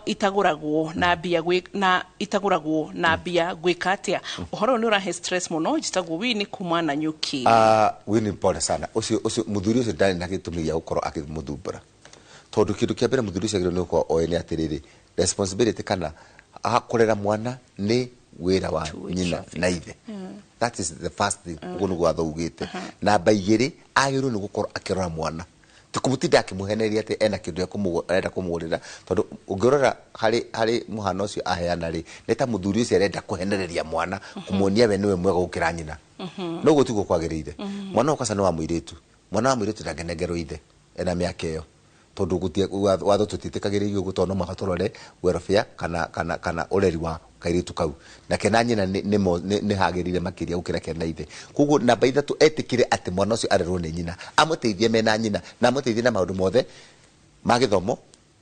itagũragwo na mbia na itagũragwo na mbia gwĩka atĩa. Ũhoro ũyũ nĩ ũrahe stress mũno. Njĩtagwo Winnie kuma na Nyuki. Winnie, pole sana. Ũcio mũthuri ũcio ndarĩ na gĩtũmi gĩa gũkorwo akĩmũthumbũra, tondũ kĩndũ kĩa mbere mũthuri ũcio agĩrĩirwo nĩ gũkorwo oĩ nĩ atĩrĩrĩ, responsibility kana kũrera mwana nĩ wĩra wa nyina na ithe. That is the first thing. Ũguo nĩguo watho ugĩte. Namba igĩrĩ, agĩrĩirwo nĩ gũkorwo akĩrora mwana, ti kũmũtinda akĩmũheneria atĩ ena kĩndũ arenda kũmũgũrĩra, tondũ ũngĩrora harĩ mũhano ũcio aheana rĩ, nĩ ta mũthuri ũcio arenda kũhenereria mwana, kũmuonia we nĩwe mwega gũkĩra nyina. No ũguo tiguo kwagĩrĩire. Mwana ũyũ kwanza nĩ wa mũirĩtu. Mwana wa mũirĩtu ndangĩnengerwo ithe ena mĩaka ĩyo, tondũ watho tũtiĩtĩkagĩrĩrio ũguo, tondũ no mũhaka tũrore welfare kana ũreri wa kairĩtu kau, na kena nyina nĩ hagĩrĩire makĩria gũkĩra kena ithe. Koguo namba ithatũ, etĩkĩre atĩ mwana ũcio arerwo nĩ nyina, amũteithie mena nyina, na amũteithie na maũndũ mothe ma gĩthomo,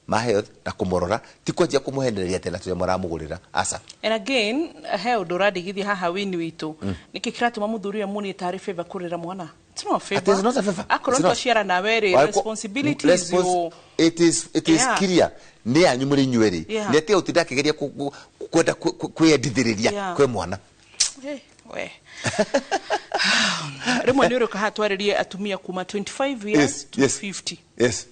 ma health, na kũmũrora, ti kwanjia kũmũhenereria atĩ na tũrĩa mũramũgũrĩra, aca. And again, he ũndũ ũrandigithia haha wini witũ, nĩkĩ kĩratũma mũthuri ũyũ amuonie tarĩ favor kũrera mwana? It's not a favor. It is not a favor. Akorwo It's not. twaciara nawe rĩ, responsibility is your It is clear nĩ yanyu mũrĩ inyuĩ erĩ. Nĩ atige gũtinda akĩgeria kwenda kwĩyendithĩrĩria kwĩ mwana. We rĩmwe nĩ ũrĩũka haha twarĩrie atumia kuma 25 years to 50. Yes.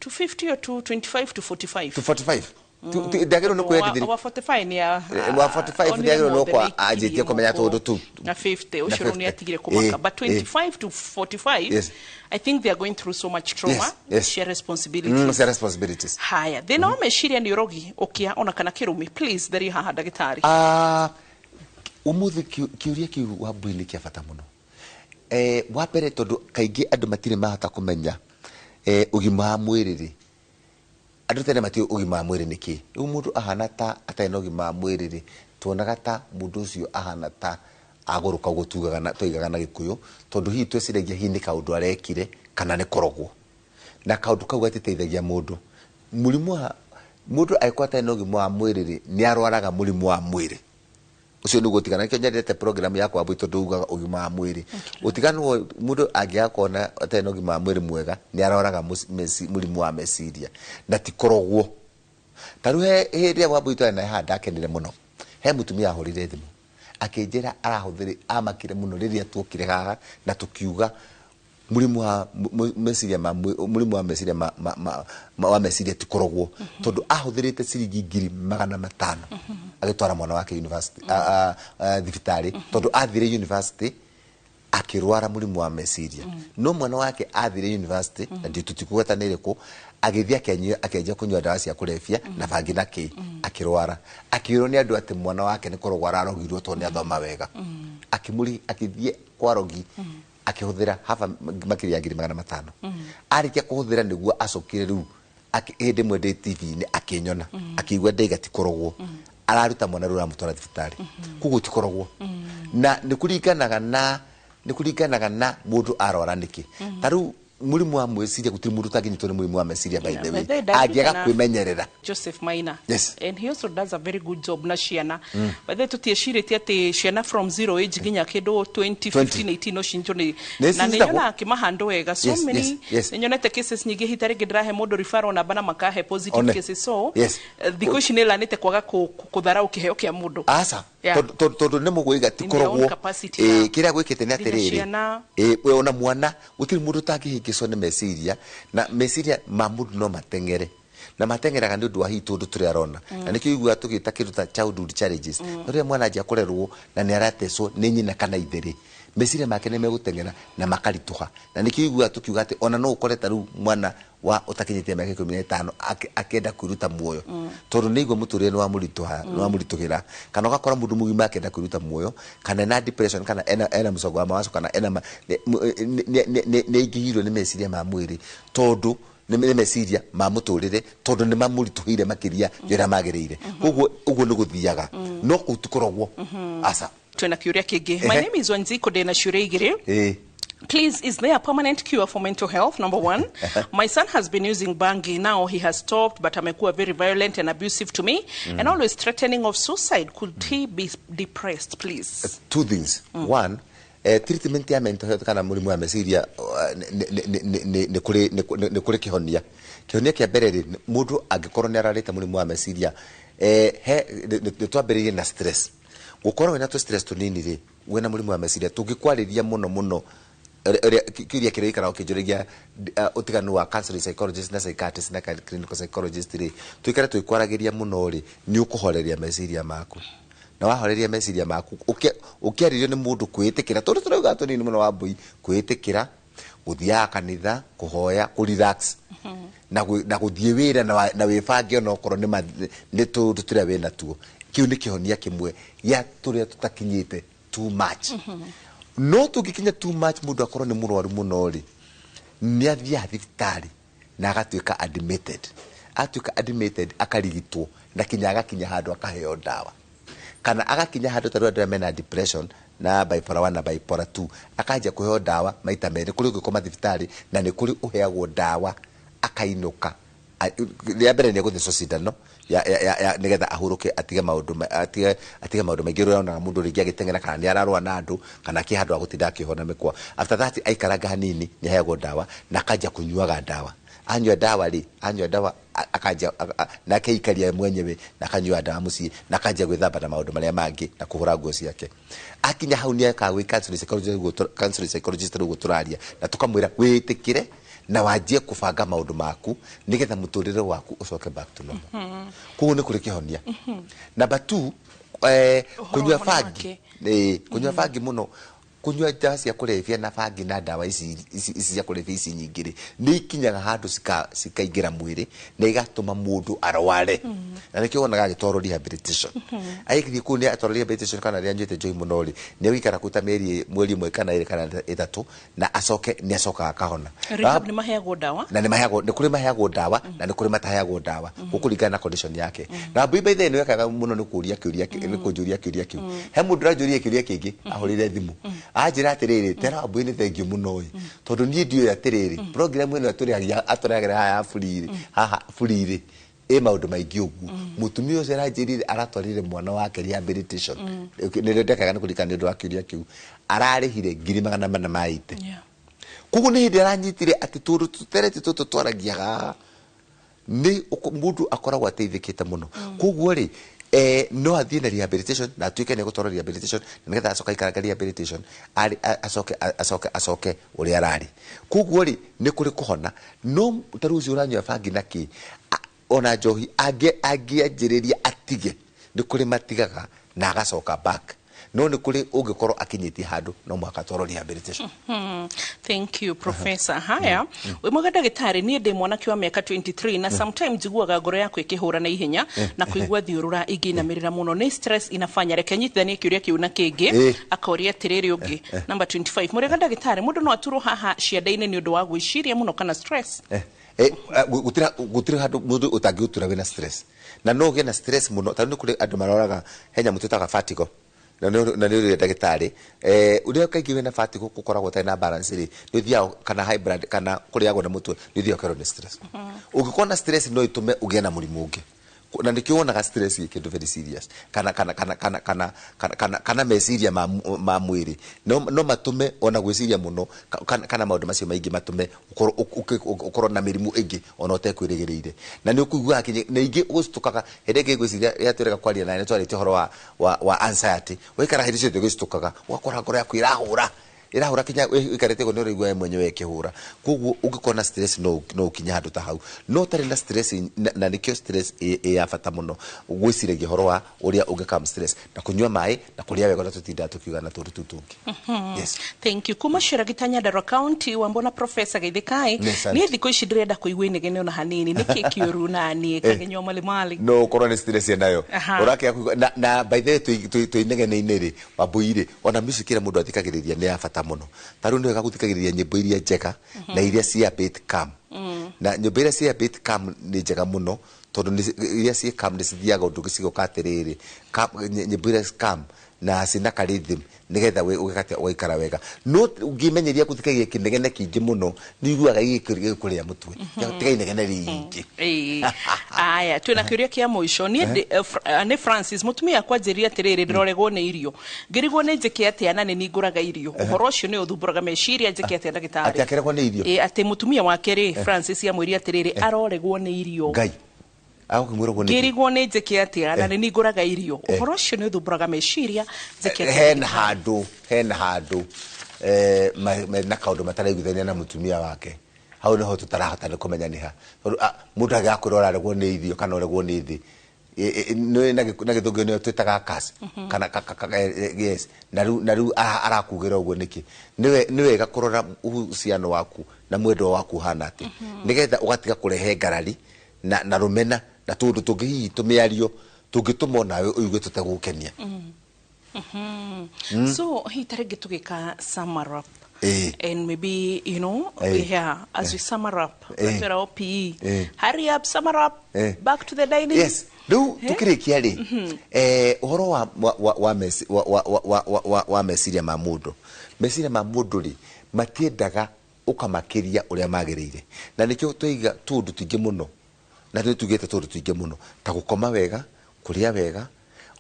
To 50 or to 25 to 45. To 45. Ndagĩrĩirwo nĩ kwĩyendithĩrĩria. Wa 45 nĩ ya Wa 45 onire ndagĩrĩirwo nĩ mothe gũkorwo nĩ anjĩtie kũmenya tũũndũ tu. Na 50 Na ũcio rĩu nĩ 50. atigire kũmaka, but 25 to 45, I think they are going through so much trauma. Share responsibilities. Share responsibilities. Haya, thĩna wa meciria nĩ ũrogi ũkĩa ona kana kĩrumi, please theria haha ndagĩtarĩ. Ũmũthĩ kĩũria kĩu Wambui nĩ kĩa bata mũno. Wa mbere, tondũ kaingĩ andũ matirĩ mahota kũmenya ũgima wa mwĩrĩ rĩ, andũ tene matiũĩ ũgima wa mwĩrĩ nĩ kĩ. Rĩu mũndũ ahana ta atarĩ na ũgima wa mwĩrĩ rĩ, tuonaga ta mũndũ ũcio ahana ta agũrũka, ũguo tugaga na twoigaga na Gĩkũyũ, tondũ hihi tweciragia hihi nĩ kaũndũ arekire kana nĩ kũrogwo, na kaũndũ kau gatiteithagia mũndũ. Mũrimũ wa mũndũ angĩkorwo atarĩ na ũgima wa mwĩrĩ rĩ, nĩ arwaraga mũrimũ wa mwĩrĩ ũcio nĩguo ũtigana. Nĩkĩo nyendete program yakwa Wambui, tondũ ugaga ũgima wa mwĩrĩ ũtiganu. Mũndũ angĩaga kuona atarĩ na ũgima wa mwĩrĩ mwega, nĩ arwaraga mũrimũ wa meciria, na ti kũrogwo. Ta rĩu he hĩndĩ ĩrĩa Wambui twarĩ naye haha, ndakenire mũno, he mũtumia ahũrire thimũ akĩnjĩra arahũthĩre amakire mũno rĩrĩa tuokire haha na tũkiuga mũrimũ wa meciria ma mũrimũ wa meciria ma wa meciria ti kũrogwo, tondũ ahũthĩrĩte ciringi 500,000 agĩtwara mwana wake university, thibitarĩ, tondũ athire university akĩrwara mũrimũ wa meciria. No mwana wake athire university, na ndio tũtikũgweta nĩ ĩrĩkũ, agĩthiĩ akĩanjia kũnyua ndawa cia kũrebia na bangi na kĩ, akĩrwara, akĩrwo nĩ andũ atĩ mwana wake nĩ kũrogwo ararogirwo tondũ nĩ athoma wega. Akĩmũri akĩthiĩ kwa rogi, akĩhũthĩra haba makĩria ya 500,000. Arĩkia kũhũthĩra nĩguo acokire rĩu hĩndĩ ĩmwe ndĩ TV-inĩ akĩnyona, akĩigua ndaiga ti kũrogwo, araruta mwana rĩu aramũtwara thibitarĩ. Koguo ti kũrogwo, na nĩ kũringanaga na mũndũ arwara nĩkĩ. Ta rĩu mũrimũ wa mwĩciria, gũtirĩ mũndũ ũtangĩnyitwo nĩ mũrimũ wa meciria, by the way, By the way, angĩaga ndarĩkana kwĩmenyerera. Joseph Maina. And he also does a very good job na ciana. By the way, tũtiecirĩtie atĩ ciana from zero age nginya kĩndũ 20, 15, 18 no cinjwo nĩ Nĩ na nĩ cinyitagwo. nyonaga akĩmahandle wega, so many. Nĩ nyonete cases nyingĩ, hita rĩngĩ ndĩrahe mũndũ referral namba na makahe positive One. cases, so thikũ ici nĩ lanĩte kwaga kũtharau kĩheo kĩa mũndũ. Aca. Tondũ nĩ mũgũiga ti In their own kũrogwo. capacity, yeah. Kĩrĩa gwĩkĩte nĩ Nginya atĩrĩrĩ, ciana. We ona mwana, gũtirĩ mũndũ ũtangĩhĩngĩcwo nĩ meciria, na meciria ma mũndũ no mateng'ere. Na mateng'eraga nĩ ũndũ wa hihi tũndũ tũrĩa arona. Na nĩkĩo iguaga tũgĩta kĩndũ ta childhood challenges. No rĩrĩa mwana anjia kũrerwo na nĩ aratecwo nĩ nyina kana ithe rĩ, meciria make nĩ megũteng'era na makaritũha. Na nĩkĩo iguaga tũkiuga atĩ ona no ũkore ta rĩu mwana wa ũtakinyĩtie mĩaka 15 akĩenda kwĩruta muoyo, tondũ nĩ igua mũtũrĩre nĩ wamũritũha, nĩ wamũritũhĩra. Kana ũgakora mũndũ mũgima akĩenda kwĩruta muoyo, kana ena depression, kana ena mũcongo wa mawazo, kana ena nĩ aingĩhĩirwo nĩ meciria ma mwĩrĩ, tondũ nĩ meciria ma mũtũrĩre, tondũ nĩ mamũritũhĩire makĩria ya ũrĩa magĩrĩire. Koguo ũguo nĩ gũthiaga, no kũu ti kũrogwo, aca. Twĩna kĩũria kĩngĩ. My name is Wanjiko, ndĩna ciũria igĩrĩ. Please, is there a permanent cure for mental health? Number one, my son has been using bangi. Now he has stopped, but amekuwa very violent and abusive to me and always threatening of suicide. Could he be depressed, please? Two things. One, treatment ya mental health kana mũrimũ wa meciria nĩ kũrĩ kĩhonia. Kĩhonia kĩa mbere rĩ, mũndũ angĩkorwo nĩ ararĩte mũrimũ wa meciria, he nĩ twambĩrĩirie na stress. Gũkorwo wĩna tũ stress tũnini rĩ, wĩna mũrimũ wa meciria, tũngĩkwarĩria mũno mũno kĩũria kĩrĩa gĩikaraga ũkĩnjũragia, ũtiganu wa counseling psychologist na psychiatrist na clinical psychologist rĩ, tũikare tũgĩkwaragĩria mũno rĩ, nĩ ũkũhoreria meciria maku. Na wahoreria meciria maku, ũkĩarĩrio nĩ mũndũ kwĩĩtĩkĩra, tondũ tũrauga tũnini mũno wa mbui, kwĩĩtĩkĩra, gũthiaga kanitha, kũhoya, kũ-relax, na gũthiĩ wĩra na wĩbange onokorwo nĩ tũũndũ tũrĩa wĩna tuo. Kĩu nĩ kĩhonia kĩmwe gĩa tũrĩa tũtakinyĩte too much. No tũngĩkinya too much, mũndũ akorwo nĩ mũrwaru mũno rĩ, nĩ athiaga thibitarĩ na agatuĩka admitted. Atuĩka admitted, akarigitwo na kinya agakinya handũ akaheo ndawa, kana agakinya handũ ta rĩu andũ arĩa mena depression na bipolar 1 na bipolar 2, akanjia kũheo ndawa maita merĩ. Kũrĩ ũngĩkoma thibitarĩ na nĩ kũrĩ ũheagwo ndawa akainũka. Rĩa mbere nĩ egũthecwo cindano ya nĩgetha ahurũke, atige maũndũ atige maũndũ maingĩ ũrĩa onaga mũndũ rĩngĩ agĩteng'era, kana nĩ ararũa na andũ, kana akĩ handũ agũtinda akĩhona mĩkwa. After that aikaranga hanini, nĩ aheagwo ndawa na akanjia kũnyuaga ndawa. Anyua ndawa rĩ, anyua ndawa akanjia na akeikaria mwenyewe, na akanyua ndawa mũciĩ, na akanjia gwĩthamba na maũndũ marĩa mangĩ na kũhũra nguo ciake. Akinya hau nĩ ekaga gwĩ counseling psychologist rĩu tũraria na tũkamwĩra wĩtĩkĩre na wanjie kũbanga maũndũ maku nĩgetha mũtũrĩre waku ũcoke back to normal. Koguo nĩ kũrĩ kĩhonia. Number two, kũnyua bangi, kũnyua bangi mũno, kũnyua ndawa cia kũrebia na bangi na ndawa ici cia kũrebia ici nyingĩ rĩ, nĩ ikinyaga handũ cikaingĩra mwĩrĩ na igatũma mũndũ arware. Na nĩkĩo wonaga agĩtwarwo rehabilitation. Agĩthiĩ kũu nĩ atwarwo rehabilitation, kana rĩrĩa anyuĩte njohi mũno rĩ, nĩ egũikara kũu ta mĩeri, mweri ũmwe kana 2 kana 3, na acoke nĩ acokaga akahona. Rehab nĩ maheagwo ndawa? Na nĩ maheagwo, nĩ kũrĩ maheagwo ndawa na nĩ kũrĩ mataheagwo ndawa, gũkũringana na condition yake. Na mbui by the way, nĩ wekaga mũno nĩ kũria kĩũria, nĩ kũnjũria kĩũria kĩu. He mũndũ ũranjũria kĩũria kĩngĩ, ahũrĩre thimũ anjĩra atĩrĩrĩ, tera mbui nĩ thengiũ mũno ĩ, tondũ niĩ ndiũĩ atĩrĩrĩ, program ĩno atũrĩhagia atũrehagĩra haha ya free rĩ, haha free rĩ, ĩ maũndũ maingĩ ũguo. Mũtumia ũcio aranjĩrire aratwarire mwana wake rehabilitation, nĩrĩo ndekaga nĩ kũririkana nĩ ũndũ wa kĩũria kĩu, ararĩhire 480,000. Koguo nĩ hĩndĩ aranyitire atĩ tũndũ tũtereti tũtũ twaragia haha nĩ mũndũ akoragwo ateithĩkĩte mũno. Koguo rĩ, no athiĩ na rehabilitation na atuĩke nĩ egũtwarwo rehabilitation, na nĩgetha acoke aikaranga rehabilitation arĩ acoke ũrĩa ararĩ. Koguo rĩ, nĩ kũrĩ kũhona. No ta rĩu ũcio ũranyua bangi na kĩ ona njohi, angĩanjĩrĩria atige, nĩ kũrĩ matigaga na agacoka back, no nĩ kũrĩ ũngĩkorwo akinyĩtie handũ no mũhaka atwarwo rehabilitation. Thank you, Professor. Haya, wĩ mwega ndagĩtarĩ, niĩ ndĩ mwanake wa mĩaka 23 na sometimes njiguaga ngoro yakwa ĩkĩhũra na ihenya na kũigua thiũrũra ingĩinamĩrĩra mũno. Nĩ stress inafanya? Reke nyitithanie kĩũria kĩu na kĩngĩ. Akoria atĩrĩrĩ, ũngĩ number 25, mũrĩga ndagĩtarĩ, mũndũ no aturwo haha cianda-inĩ nĩ ũndũ wa gwĩciria mũno kana stress? Gũtirĩ handũ mũndũ ũtangĩgũtura wĩna stress, na no ũgĩe na stress mũno. Tarĩu nĩ kũrĩ andũ maroraga he nyamũ twĩtaga vertigo, na nĩ ũrĩa ndagĩtarĩ, ũrĩa kaingĩ wĩna vertigo gũkoragwo ũtarĩ na balance rĩ, nĩ ũthiaga kana high blood kana kũrĩagwo na mũtwe, nĩ ũthiaga ũkerwo nĩ stress. Ũngĩkorwo na stress no ĩtũme ũgĩe na mũrimũ ũngĩ, na nĩkĩo wonaga stress gĩ kĩndũ very serious, kana meciria ma mwĩrĩ no matũme ona gwĩciria mũno kana maũndũ macio maingĩ matũme ũkorwo na mĩrimũ ĩngĩ ona ũtekwĩrĩgĩrĩire, na nĩ ũkũiguaga kinya na ingĩ ũgũcitũkaga hĩndĩ ĩngĩ. Ngwĩciria rĩrĩa twĩrega kwaria nawe nĩ twarĩtie ũhoro wa anxiety. Waikara hĩndĩ ciothe ũgĩcitũkaga, ũgakora ngoro yaku ĩrahũra. Ĩrahũra kinya ũikarĩte ũguo nĩ ũraigua we mwenyewe ĩkĩhũra. Koguo ũngĩkorwo na stress no ũkinye handũ ta hau, no ũtarĩ na stress na nĩkĩo stress ĩ ya bata mũno, gwĩciragia ũhoro wa ũrĩa ũngĩ stress na kũnyua maĩ na kũrĩa wega, ũrĩa tũtindaga tũkiuga na tũndũ tũu tũngĩ. Yes. Thank you. Kuma Shiragita, Nyandarua County, wambona Professor Geithikai. Yes, auntie. Niĩ thikũ ici ndĩrenda kũigua inegene ona hanini, nĩkĩ kĩũru na niĩ kagenywo malimali? No ũkorwo nĩ stress nayo. Aha. Ũrakĩaga kũigua na by the way, twĩ inegene-inĩ rĩ, Wambui rĩ, ona music ĩrĩa mũndũ athikagĩrĩria nĩ ya bata mũno. Ta rĩu nĩ wega gũthikagĩrĩria nyĩmbo iria njega na iria cia bit calm, na nyĩmbo iria cia bit calm nĩ njega mũno, tondũ iria ciĩ calm nĩ cithiaga ũndũ gĩcigo atĩrĩrĩ, nyĩmbo iria calm na cina ka rhythm, nĩgetha ũgĩkate ũgaikara wega. No ũngĩmenyeria gũthikagĩrĩria kĩnegene kĩingĩ mũno, nĩ ũiguaga gĩgĩkũrĩa mũtwe. Tiga inegene rĩingĩ. Ĩĩ. Aya, twĩna kĩũria kĩa mũico. Niĩ nĩ Francis, mũtumia akwa anjĩrire atĩrĩrĩ, ndĩroregwo nĩ irio, ngĩrigwo nĩ njĩke atĩa, na nĩ ningũraga irio. Ũhoro ũcio nĩ ũthumbũraga meciria, njĩke atĩa, ndagĩtarĩ? Atĩ akĩregwo nĩ irio? Ĩĩ, atĩ mũtumia wake rĩ, Francis, amwĩrire atĩrĩrĩ, aroregwo nĩ irio. Ngai, agũkĩmwĩra ũguo nĩkĩ? Ngĩrigwo nĩ njĩke atĩa, na nĩ ningũraga irio. Ũhoro ũcio nĩ ũthumbũraga meciria, njĩke atĩa? Hena handũ na kaũndũ mataraiguithania na mũtumia wake. Hau nĩho tũtarahota nĩ kũmenya nĩ ha, tondũ mũndũ agĩgakwĩra ũraregwo nĩ irio kana ũregwo nĩ thĩ. Nĩ na gĩthũngũ nĩyo twĩtaga curse kana yes. Na rĩu arakugĩra ũguo nĩkĩ? Nĩ wega kũrora uhusiano waku na mwendwa waku hana atĩa, nĩgetha ũgatiga kũrehe ngarari na rũmena na tũndũ tũngĩ, hihi tũmĩario tũngĩtũma onawe ũigue tũtegũkenia. So hihi ta rĩngĩ tũgĩka sum up and maybe yeah, as we sum up, twĩra OPE, hurry up, sum up, back to the dining. Yes, rĩu tukĩrĩkia rĩ, ũhoro wa meciria ma mũndũ, meciria ma mũndũ rĩ, matiendaga ũkamakĩria ũrĩa magĩrĩire, na nĩkĩo twaiga tũũndũ tũingĩ mũno, na nĩ tugĩte tũũndũ tũingĩ mũno ta gũkoma wega, kũrĩa wega,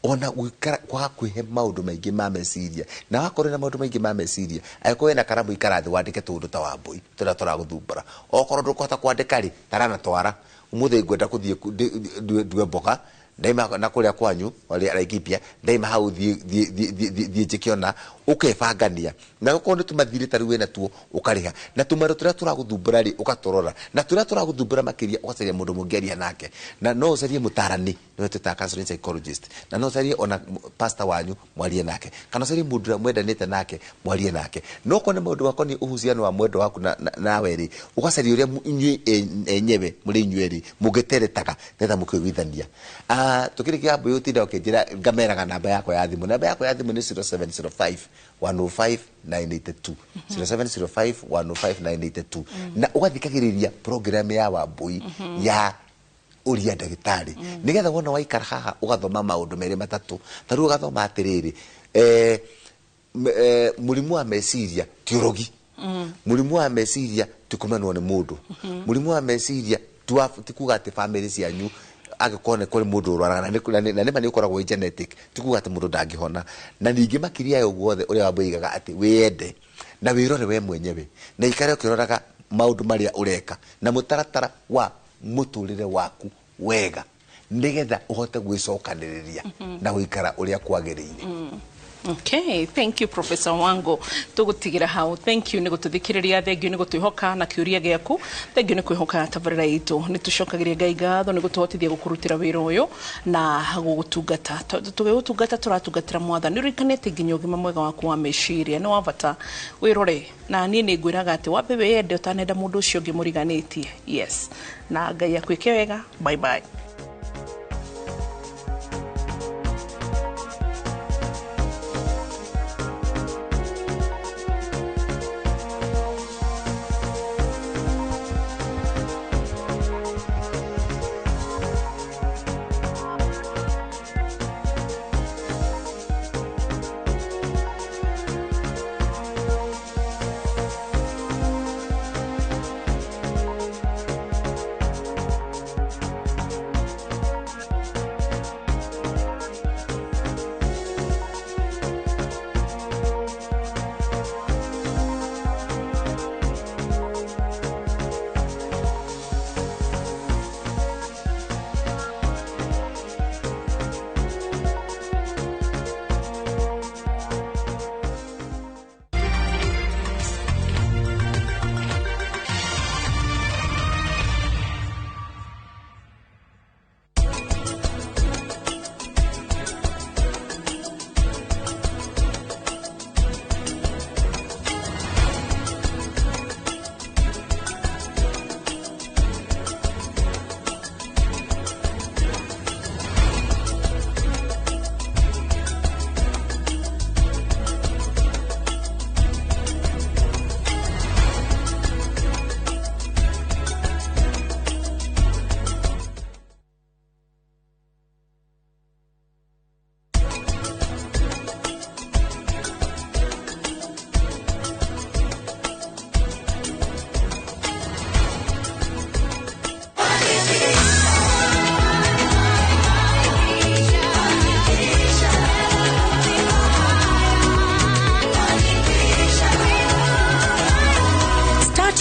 ona gũikara kwaga kwĩhe maũndũ maingĩ ma meciria. Na wakorwo na maũndũ maingĩ ma meciria, angĩkorwo wĩna karamu, ikara thĩ wandĩke tũũndũ ta Wambũi tũrĩa tũragũthumbũra. Okorwo ndũkũhota kwandĩka rĩ, tarana twara ũmũthĩ ngwenda kũthiĩ ndue mboga, ndaima na kũrĩa kwanyu Laikipia, ndaima hau thiĩ njĩke ona ũkebangania. Na okorwo nĩ tũmathirĩ ta rĩu wĩna tuo, ũkarĩha, na tũmarũ tũrĩa tũragũthumbũra rĩ, ũgatũrora, na tũrĩa tũragũthumbũra makĩria, ũgacaria mũndũ mũngĩaria nake, na no ũcarie mũtarani, nĩwe twĩtaga counseling psychologist, na no ũcarie ona pastor wanyu mwarie nake, kana ũcarie mũndũ ũrĩa mwendanĩte nake mwarie nake. No okorwo nĩ maũndũ makoniĩ uhusiano wa mwendwa waku nawe rĩ, ũgacaria ũrĩa inyuĩ enyewe mũrĩ inyuĩ rĩ mũngĩteretaga nĩgetha mũkĩiguithania. Tukĩrĩkia, Wambũi, ũtinda ũkĩnjĩra ngameraga namba yakwa ya thimũ. Namba yakwa ya thimũ nĩ 0705 105 982, 0705 105 982, na ũgathikagĩrĩria program ya Wambũi ya ũria ndagĩtarĩ, nĩgetha wona waikara haha ũgathoma maũndũ merĩ matatũ. Ta rĩu ũgathoma atĩrĩrĩ, mũrimũ wa meciria ti ũrogi, mũrimũ wa meciria ti kũmenwo nĩ mũndũ, mũrimũ wa meciria ti kuga atĩ famĩlĩ cianyu angĩkorwo nĩ kũrĩ mũndũ ũrwaraga, na nĩma nĩ ũkoragwo wĩ genetic, ti kuga atĩ mũndũ ndangĩhona. Na ningĩ makĩria ya ũguo wothe, ũrĩa Wambũigaga atĩ wĩyende na wĩrore we mwenyewe, na ikare ũkĩroraga maũndũ marĩa ũreka na mũtaratara wa mũtũrĩre waku wega, nĩgetha ũhote gwĩcokanĩrĩria na gũikara ũrĩa kwagĩrĩire. Okay, thank you, Professor Wango. Tũgũtigĩra hau. Thank you nĩ gũtũthikĩrĩria, thank you nĩ gũtwĩhoka na kĩũria gĩaku, thank you nĩ kwĩhoka tabarĩra itũ. Nĩ tũcokagĩria Ngai ngatho nĩ gũtũhotithia gũkũrutĩra wĩra ũyũ na gũgũtungata. Tondũ tũgĩgũtungata tũratungatĩra Mwathani. Ũririkane atĩ nginya ũgima mwega waku wa meciria nĩ wa bata. Wĩrore, na niĩ nĩ ngwĩraga atĩ wambe wĩyende ũtanenda mũndũ ũcio ũngĩ mũriganĩtie. Yes. Na Ngai akwĩke wega. Bye bye.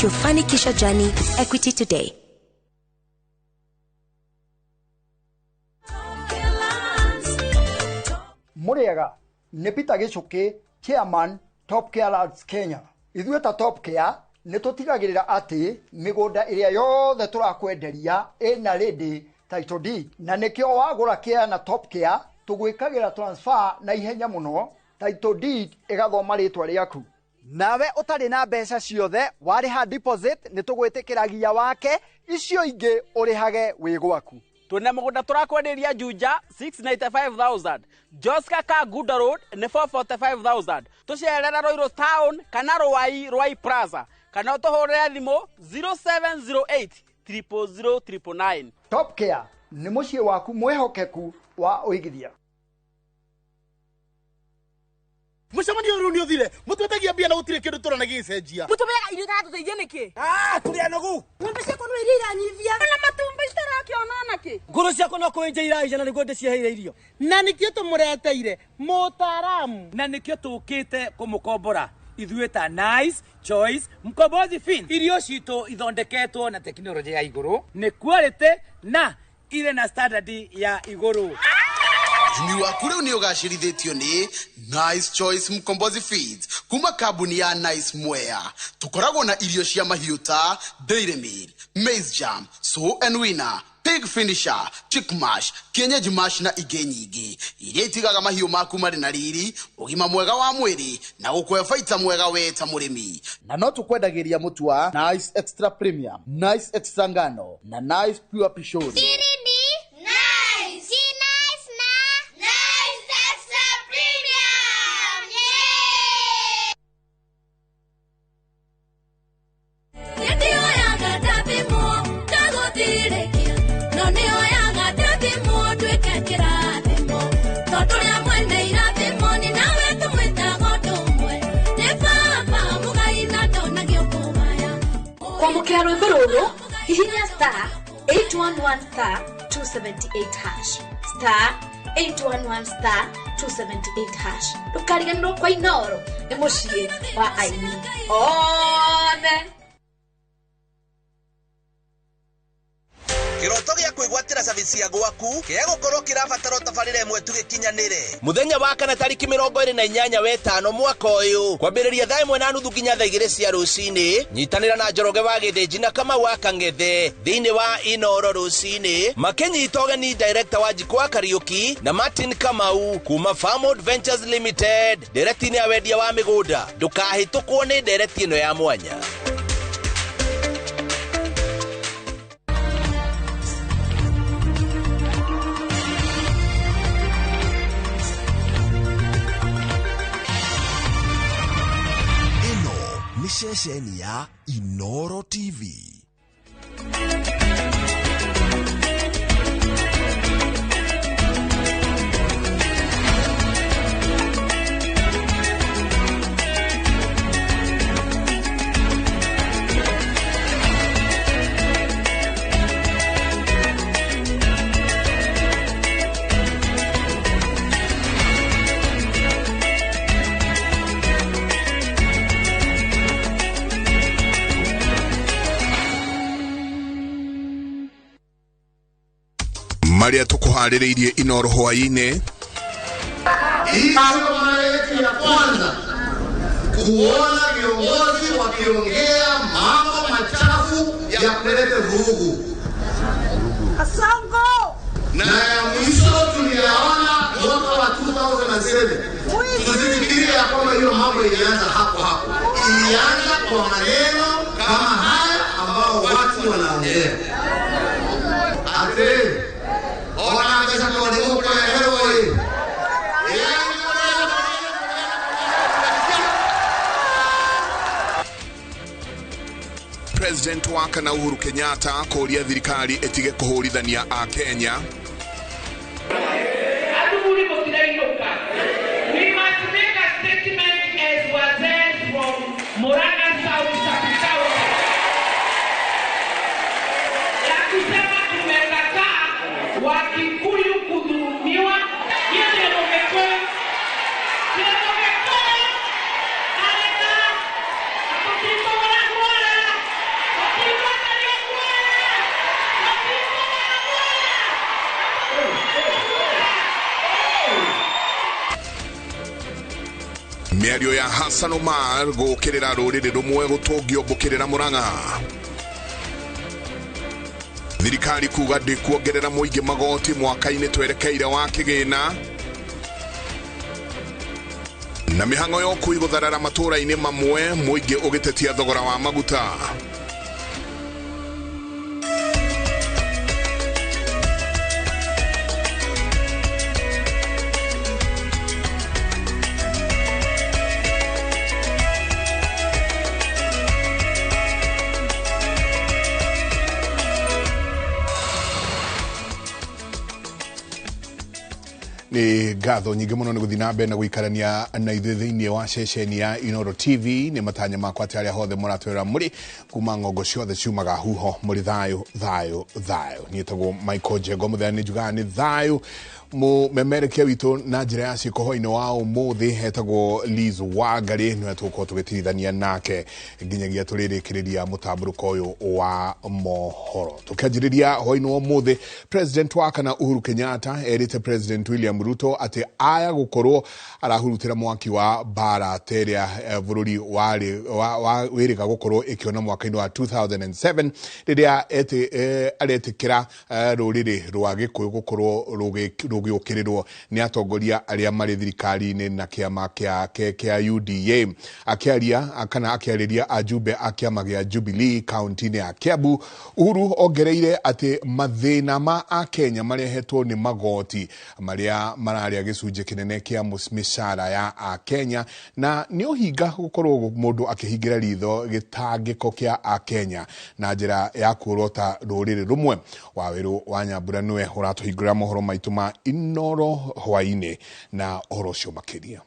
Start your Fanikisha journey with Equity today. Muriega nĩ Peter Gĩchũkĩ, chairman Top Care Lands Kenya. Ithuĩ ta Top Care nĩ tũtigagĩrĩra atĩ mĩgũnda ĩrĩa yothe tũrakwenderia ĩna ready title deed, na nĩkĩo wagũra kĩa na Top Care tũgwĩkagĩra transfer na ihenya mũno, title deed ĩgathoma rĩtwa rĩaku. Nawe ũtarĩ na mbeca ciothe warĩha deposit nĩ tũgwĩtĩkĩragia wake, icio ingĩ ũrĩhage wĩ gwaku. Twina mugunda turakwenderia Juja 695,000, Joska Kaguda Road ni 445,000, tucerera Ruiru Town kana Ruai Ruai Plaza kana utuhurire thimu 0708 000 999. Top Care nĩ mũciĩ waku mwĩhokeku wa ũigithia. Mucemanio rĩu nĩ ũthire mũtwetagia mbia na gũtirĩ kĩndũ tũrona gĩgĩcenjia. Mũtũmĩaga irio itatũteithia nĩkĩ? Tũrĩ anogu. Ng'ombe ciakwa no iria iranyivia na matumbĩ itarakĩona nakĩ. Ngũrũ ciakwa no kũenja iraija na nĩguo ndĩciheire irio. Na nĩkĩo tũmũreteire mũtaaramu. Na nĩkĩo tũkĩte kũmũkombora ithuĩ ta Nice Choice Mkombozi Fin. Irio citũ ithondeketwo na tekinoronjĩ ya igũrũ, nĩ quality na irĩ na standard ya igũrũ. Ũrĩmi waku rĩu nĩ ũgacĩrithĩtio nĩ Nice Choice Mkombozi Feeds kuma kambuni ya Nice Mwea. Tũkoragwo na irio cia mahiũ ta Dairy Meal, Maize Jam, Sow and Winner, Pig Finisher, Chick Mash, Kienyeji Mash na ingĩ nyingĩ iria itigaga mahiũ maku marĩ na riri, ũgima mwega wa mwĩrĩ na gũkũhe baita mwega we ta mũrĩmi. Na no tũkwendagĩria mũtu wa Nice Extra Premium, Nice Extra Ngano na Nice Pure Pishori. Kwamũkĩra rwĩmbo rũrũ hihinya star 811 star 278 hash star 811 star 278 hash. Ndũkariganĩrwo kwa Inooro nĩ mũciĩ wa aini othe. Kiroto gĩa kwĩgwatĩra service ya gwaku gĩgũkorwo kĩrabatara tabarĩra ĩmwe tu gĩkinyanĩre. Mũthenya wa kana tarĩki 28 wetano mwaka ũyũ kwambĩrĩria thaa 1:30 nginya thaa 2 cia rũcinĩ, nyitanĩra na Njoroge wa Gĩthĩnji na Kamau wa Kang'ethe thĩinĩ wa Inooro rũcinĩ makĩnyita ũgeni director wa Njiko wa Kariũki na Martin Kamau kuma Farmwood Ventures Limited ndereti-inĩ ya wendia wa mĩgũnda. Ndũkahĩtũkwo nĩ ndereti ĩno ya mwanya. Ceceni ya Inooro TV. Maria tukuharĩrĩirie Inooro hwaĩ-inĩ. Hii sio mara yetu ya kwanza kuona viongozi wakiongea mambo machafu ya kuleta vurugu. Asongo! Na ya mwisho tuliyaona mwaka wa 2007. Tusifikirie ya kwamba hiyo mambo ilianza hapo hapo. Ilianza kwa maneno kama haya ambao watu wanaongea. Ate ona pesa kwa ndio kwa hero. President wa kana Uhuru Kenyatta kũria thirikari ĩtige kũhũrithania a Kenya. We must make a statement as wazee from Murang'a South County ya kusema tumekataa Wakikuyu kudhulumiwa. Hiyo ndio Mugikuyu. Ndio Mugikuyu. Areka. Akutiko wala. Mĩario ya Hassan Omar gũũkĩrĩra rũrĩrĩ rũmwe gũtũngio mbũkĩrĩra Murang'a. Thirikari kuga ndĩkuongerera mũingĩ magoti mwaka-inĩ twerekeire wa kĩgĩna. Na mĩhang'o ya ũkui gũtharara matũũra-inĩ mamwe mũingĩ ũgĩtetia thogora wa maguta. Nĩ ngatho nyingĩ mũno nĩ gũthiĩ na mbere na gũikarania na ithuĩ thĩinĩ wa ceceni ya Inooro TV. Nĩ matanya makwa atĩ arĩa hothe mũratwĩra mũrĩ kuma ng'ongo ciothe ciumaga huho mũrĩ thayũ thayũ thayũ. Niĩ tagwo Michael Njengo mũthenya nĩ njugaga nĩ thayũ. Mũmemerekia witũ na njĩra ya ciĩko hwaĩ-inĩ wa ũmũthĩ hetagwo Liz Wangari, nĩwe tũgũkorwo tũgĩtirithania nake nginyagia tũrĩrĩkĩrĩria mũtambũrũko ũyũ wa mohoro. Tũkĩanjĩrĩria hwaĩ-inĩ wa ũmũthĩ, President wa kana Uhuru Kenyatta erĩte President William Ruto atĩ aya gũkorwo arahurutĩra mwaki wa mbara ta ĩrĩa bũrũri wĩrĩga gũkorwo ĩkĩona mwaka-inĩ wa 2007 rĩrĩa aretĩkĩra rũrĩrĩ rwa Gĩkũyũ gũkorwo rũgĩũkĩrĩrwo nĩ atongoria arĩa marĩ thirikari-inĩ na kĩama kĩake kĩa UDA. Akĩaria kana akĩarĩria ajumbe a kĩama gĩa Jubilee kaunti-inĩ ya Kiambu, Uhuru ongereire atĩ mathĩna ma akenya marehetwo nĩ magoti marĩa mararĩa gĩcunjĩ kĩnene kĩa mĩcara ya akenya, na nĩ ũhinga gũkorwo mũndũ akĩhingĩra ritho gĩtangĩko kĩa akenya na njĩra ya kuorota rũrĩrĩ rũmwe. Wawerũ wa Nyambura nĩwe ũratũhingũrĩra mohoro maitũ ma Inooro hwaĩ-inĩ na ũhoro ũcio makĩria.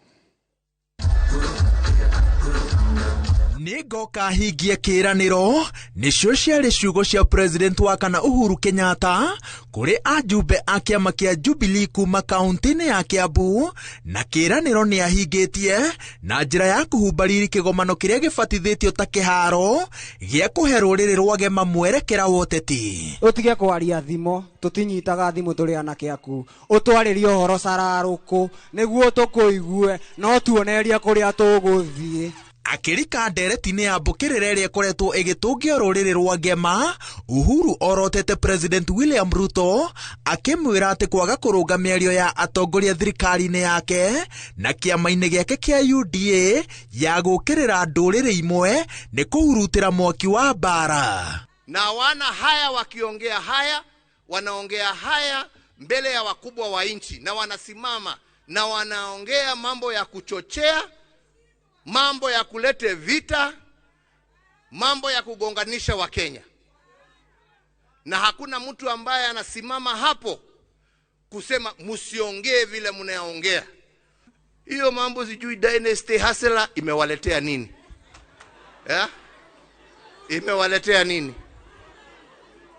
Nĩngoka hingie kĩĩranĩro nĩcio ciarĩ ciugo cia President wa kana Uhuru Kenyatta kũrĩ ajumbe a kĩama kĩa Jubilee kuma kaunti-inĩ ya Kiambu, na kĩĩranĩro nĩ ahingĩtie na njĩra ya kũhumba riri kĩgomano kĩrĩa gĩbatithĩtio ta kĩharo gĩa kũhe rũrĩrĩ rwa Gema mwerekera wa ũteti. Ũtige kwaria thimo, tũtinyitaga thimũ tũrĩ anake aku, ũtwarĩrie ũhoro cararũkũ nĩguo tũkũigue, no tuonerie kũrĩa tũgũthiĩ. Akĩrika ndereti-inĩ ya mbũkĩrĩra ĩrĩa ĩkoretwo ĩgĩtũngio rũrĩrĩ rwa Gema, Uhuru orotete President William Ruto akĩmwĩra atĩ kwaga kũrũnga mĩario ya atongoria thirikari-inĩ yake na kĩama-inĩ gĩake kĩa UDA ya gũũkĩrĩra ndũrĩrĩ imwe nĩ kũhurutĩra mwaki wa mbara. Na wana haya wakiongea haya, wanaongea haya mbele ya wakubwa wa nchi, na wanasimama na wanaongea mambo ya kuchochea, mambo ya kulete vita, mambo ya kugonganisha wa Kenya. Na hakuna mtu ambaye anasimama hapo kusema msiongee vile mnaongea. Hiyo mambo sijui Dynasty Hustler imewaletea nini? Yeah? Imewaletea nini?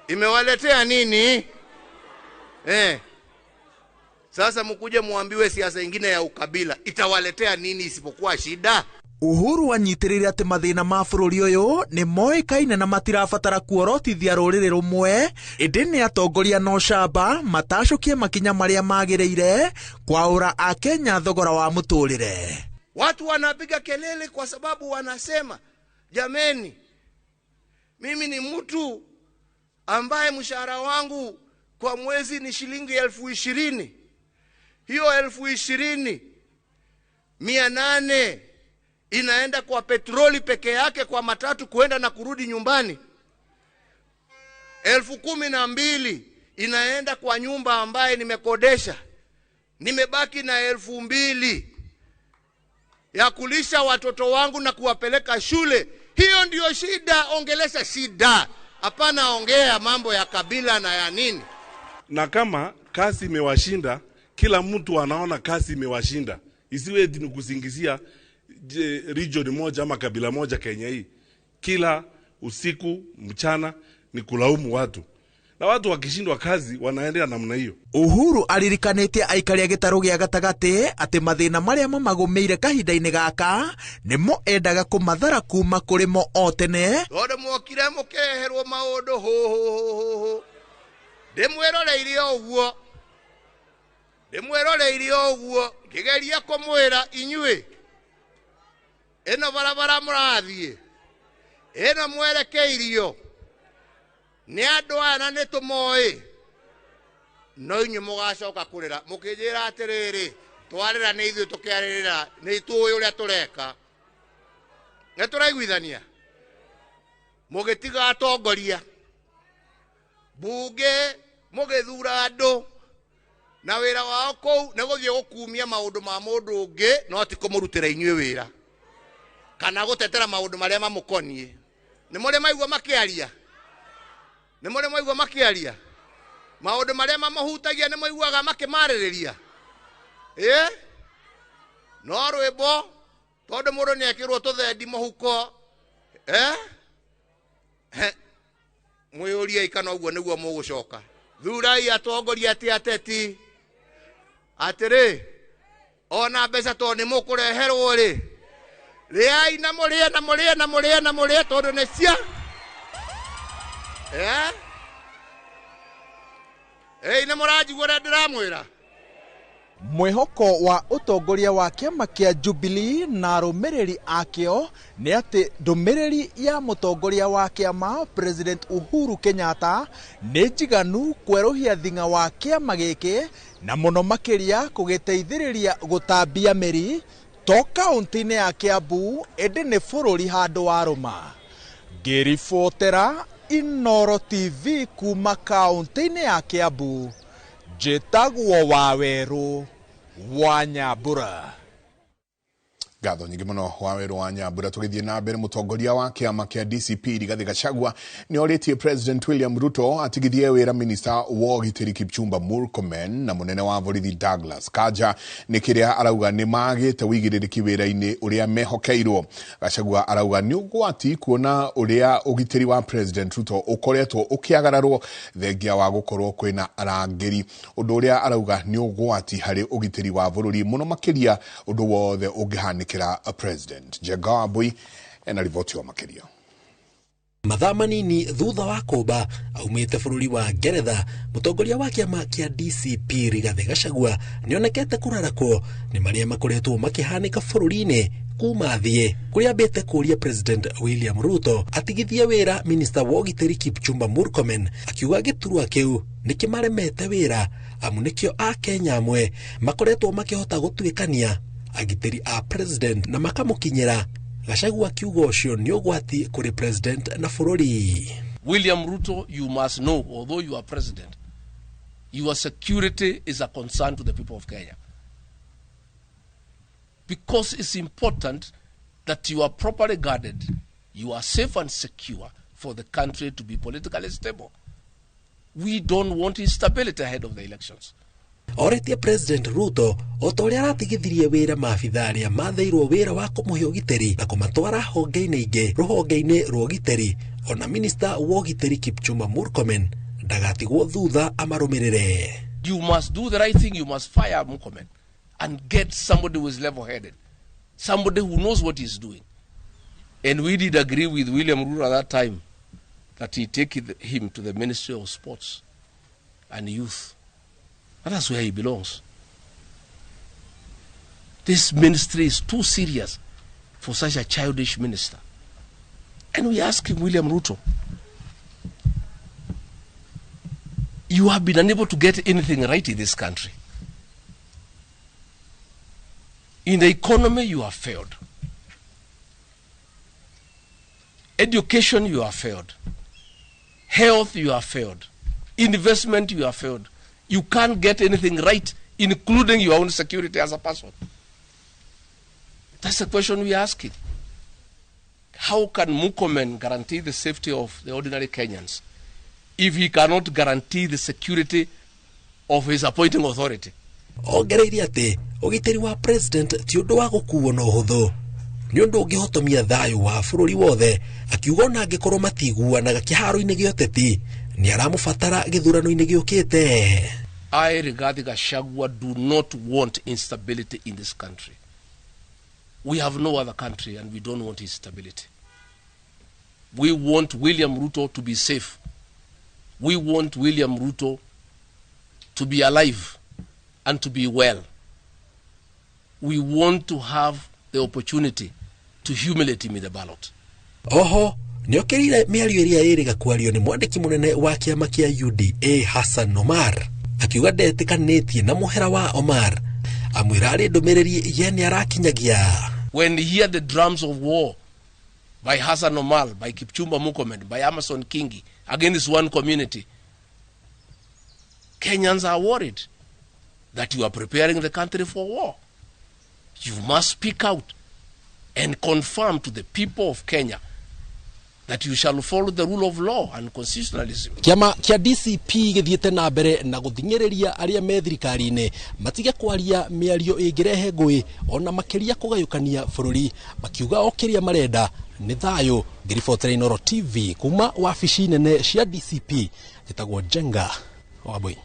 Imewaletea nini? Sasa mkuje muambiwe siasa ingine ya ukabila itawaletea nini isipokuwa shida? Uhuru anyitĩrĩire atĩ mathĩna ma bũrũri ũyũ nĩ moĩkaine na matirabatara kuorotithia rũrĩrĩ rũmwe, ĩndĩ nĩ atongoria na ũcamba matacũkie makinya marĩa magĩrĩire kwaũra akenya thogora wa mũtũrĩre. Watu wanapiga kelele kwa sababu wanasema, jameni, mimi ni mtu ambaye mshahara wangu kwa mwezi ni shilingi 20,000. Hiyo 20,800 inaenda kwa petroli peke yake, kwa matatu kuenda na kurudi nyumbani. 12,000 inaenda kwa nyumba ambaye nimekodesha. Nimebaki na 2,000 ya kulisha watoto wangu na kuwapeleka shule. Hiyo ndiyo shida. Ongelesha shida, hapana ongea mambo ya kabila na ya nini. Na kama kazi imewashinda, kila mtu anaona kazi imewashinda, isiwe ni kusingizia region moja ama kabila moja Kenya hii. Kila usiku mchana ni kulaumu watu, na watu wakishindwa kazi wanaendea namna hiyo. Uhuru aririkanĩtie aikari a gĩtarũ gĩa gatagatĩ atĩ mathĩna marĩa mamagũmĩire kahinda-inĩ gaka nĩmo endaga kũmathara kuma kũrĩ mo o tene. Tondũ mwokire mũkeherwo maũndũ hũ hũ hũ hũ, ndĩmwĩroreire ũguo, ndĩmwĩroreire ũguo, ngĩgeria kũmwĩra inyuĩ Ĩno barabara mũrathiĩ, ĩno mwerekeirio nĩ andũ aya na nĩ tũmoĩ, no inyuĩ mũgacoka kũrĩra mũkĩnjĩra atĩrĩrĩ, twarĩra nĩ ithuĩ tũkĩarĩrĩra, nĩ tũĩ ũrĩa tũreka. Nĩ tũraiguithania? Mũgĩtiga atongoria bunge, mũgĩthura andũ na wĩra wao kũu nĩ gũthiĩ gũkumia maũndũ ma mũndũ ũngĩ, no ti kũmũrutĩra inyuĩ wĩra kana gũtetera maũndũ marĩa mamũkoniĩ. Nĩ mũrĩ maigua makĩaria? Nĩ mũrĩ maigua makĩaria maũndũ marĩa mamũhutagia? Nĩ maiguaga makĩmarĩrĩria? Ĩ no rwĩmbo, tondũ mũndũ nĩ ekĩrwo tũthendi mũhuko. Mwĩyũriei kana ũguo nĩguo mũgũcoka. Thurai atongoria ti ateti. Atĩrĩ, ona mbeca tondũ nĩ mũkũreherwo rĩ, rĩai na mũrĩe na mũrĩe na mũrĩe na mũrĩe, tondũ nĩ cia ĩĩ nĩ mũranjigua ũrĩa ndĩramwĩra. Mwĩhoko wa ũtongoria wa kĩama kĩa Jubilee na arũmĩrĩri akĩo nĩ atĩ ndũmĩrĩri ya mũtongoria wa kĩama President Uhuru Kenyatta nĩ njiganu kwerũhia thing'a wa kĩama gĩkĩ, na mũno makĩria kũgĩteithĩrĩria gũtambia mĩri to kaũntĩ-inĩ ya Kiambu ĩndĩ nĩ bũrũri handũ warũma. Ngĩribotera Inooro TV kuma kaũntĩ-inĩ ya Kiambu, njĩtagwo Wawerũ wa Nyambura. Ngatho nyingĩ mũno Wawerũ wa Nyambura. Tũgĩthiĩ na mbere, mũtongoria wa kĩama kĩa DCP Rigathĩ Gachagua nĩ orĩtie President William Ruto atigithie wĩra minista wa ũgitĩri Kipchumba Murkomen na mũnene wa borithi Douglas Kanja nĩ kĩrĩa arauga nĩ magĩte ũigĩrĩrĩki wĩra-inĩ ũrĩa mehokeirwo. Gachagua arauga nĩ ũgwati kuona ũrĩa ũgitĩri wa President Ruto ũkoretwo ũkĩagararwo thengia wa gũkorwo kwĩna arangĩri, ũndũ ũrĩa arauga nĩ ũgwati harĩ ũgitĩri wa bũrũri mũno makĩria ũndũ wothe ũngĩhanĩkĩra President. Njenga Wambui ena riboti wa makĩria. Mathaa manini thutha wa kũmba aumĩte bũrũri wa Ngeretha, mũtongoria wa kĩama kĩa DCP Rigathĩ Gachagua nĩonekete kũrarakwo nĩ marĩa makoretwo makĩhanĩka bũrũri-inĩ kuma thiĩ, kũrĩa ambĩte kũũria President William Ruto atigithie wĩra minista wa ũgitĩri Kipchumba Murkomen, akiuga gĩturwa kĩu nĩkĩmaremete wĩra amu nĩkĩo Akenya amwe makoretwo makĩhota gũtuĩkania agitĩri a president na makamũkinyĩra. Gachagua akiuga ũcio nĩ ũgwati kũrĩ president na bũrũri. William Ruto, you must know, although you are president, your security is a concern to the people of Kenya. Because it's important that you are properly guarded, you are safe and secure for the country to be politically stable. We don't want instability ahead of the elections. Oretie President Ruto o ta ũrĩa aratigithirie wĩra maabitha arĩa matheirwo wĩra wa kũmũhe ũgitĩri na kũmatwara honge-inĩ ingĩ rũhonge-inĩ rwa ũgitĩri, ona minista wa ũgitĩri Kipchumba Murkomen ndagatigwo thutha amarũmĩrĩre. You must do the right thing. You must fire Murkomen and get somebody who is level-headed, somebody who knows what he's doing. And we did agree with William Ruto at that time that he take him to the Ministry of Sports and Youth. And that's where he belongs. This ministry is too serious for such a childish minister. And we ask him, William Ruto, you have been unable to get anything right in this country. In the economy, you have failed. Education, you have failed. Health, you have failed. Investment, you have failed. You can't get anything right, including your own security as a person. That's the question we are asking. How can Murkomen guarantee the safety of the ordinary Kenyans if he cannot guarantee the security of his appointing authority? Ongereire atĩ ũgitĩri wa president ti ũndũ wa gũkuo na ũhũthũ, nĩ ũndũ ũngĩhotomia thayũ wa bũrũri wothe, akiuga ona angĩkorwo matiguanaga kĩharo-inĩ gĩa ũteti nĩ aramũbatara gĩthurano-inĩ gĩũkĩte. I, Rigathi Gachagua, do not want instability in this country. We have no other country and we don't want instability. We want William Ruto to be safe. We want William Ruto to be alive and to be well. We want to have the opportunity to humiliate him in the ballot. Oho nĩokĩrire mĩario ĩrĩa ĩrĩga kwario nĩ mwandĩki mũnene wa kĩama kĩa UDA Hassan Omar akiuga ndetĩkanĩtie na mũhera wa Omar amwĩra arĩ ndũmĩrĩri ye nĩarakinyagia. When you hear the drums of war by Hassan Omar, by Kipchumba Murkomen, by Amason Kingi against one community, Kenyans are worried that you are preparing the country for war. You must speak out and confirm to the people of Kenya that you shall follow the rule of law and constitutionalism. Kĩama kĩa DCP gĩthiĩte na mbere na gũthing'ĩrĩria arĩa me thirikari-inĩ matige kwaria mĩario ĩngĩrehe ngũĩ ona makĩria kũgayũkania bũrũri, makiuga o kĩrĩa marenda nĩ thayũ. Ngĩribotera Inooro TV kuma wabici nene cia DCP, njĩtagwo Njenga Wambui.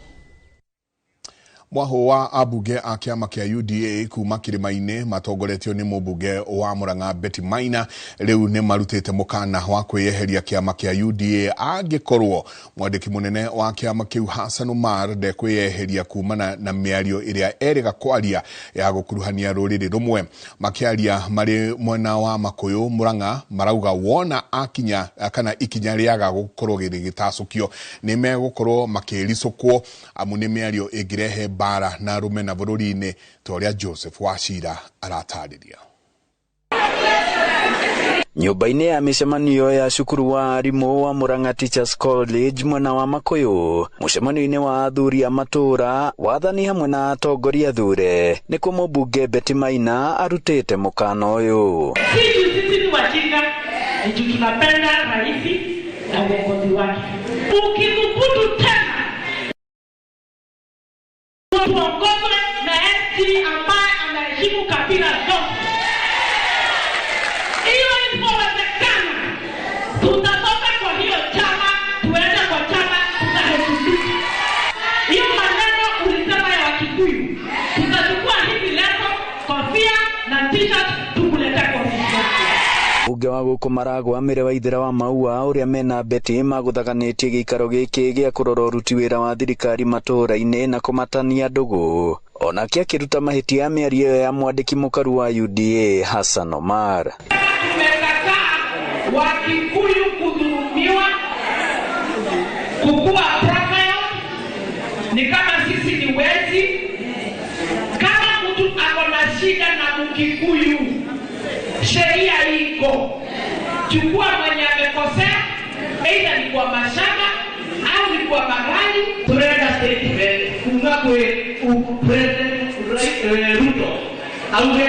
Mwaho wa abunge a kĩama kĩa UDA kuma kĩrĩma-inĩ matongoretio nĩ mũmbunge wa Murang'a Betty Maina rĩu nĩ marutĩte mũkana wa kwĩyeheria kĩama kĩa UDA angĩkorwo mwandĩki mũnene wa kĩama kĩu Hassan Omar ndekwĩyeheria kumana na mĩario ĩrĩa erĩga kwaria ya gũkuruhania rũrĩrĩ rũmwe. Makĩaria marĩ mwena wa Makuyu Murang'a marauga wona akinya kana ikinya rĩaga gũkorwo gĩgĩtacũkio nĩ megũkorwo makĩricũkwo amu nĩ mĩario ĩngĩrehe bara na rumena bũrũri-inĩ ta ũrĩa Joseph Wachira aratarĩria. Nyũmba-inĩ ya mĩcemanio ya cukuru wa arimũ wa Murang'a Teachers College mwena wa Makuyu, mũcemanio-inĩ wa athuri a matũra, wathani hamwe na atongoria athure, nĩkuo mũmbunge Betty Maina arutĩte mũkana ũyũ. Sisi ni wajinga, ni tunapenda rais na uongozi wake. Ukithubutu tena tuongozwe na SG ambaye anaheshimu kabila zote. Hiyo isipowezekana, tutatoka kwa hiyo chama, tuende kwa chama tutaheshimika. Hiyo maneno ulisema ya Wakikuyu, tutachukua hivi leso, kofia na t-shirt tukuletea kwa ofisi. Mbunge wa gũkũ Maragwa Mĩrĩ Waithera wa Maua ũrĩa mena Betty magũthaganĩtie gĩikaro gĩkĩ gĩa kũrora ũruti wĩra wa thirikari matũũra-inĩ na kũmatania ndũgũ, onake akĩruta mahĩtia ya mĩario ĩyo ya mwandĩki mũkaru wa UDA Hassan Omar. Tumekataa Wakikuyu kudhulumiwa, kukua profile ni kama sisi ni wezi. Kama mtu ako na shida na Mkikuyu, sheria iko. Chukua mwenye amekosea, aidha ni kwa mashamba au ni kwa magari. Turenda statement kuma kwe President Ruto auge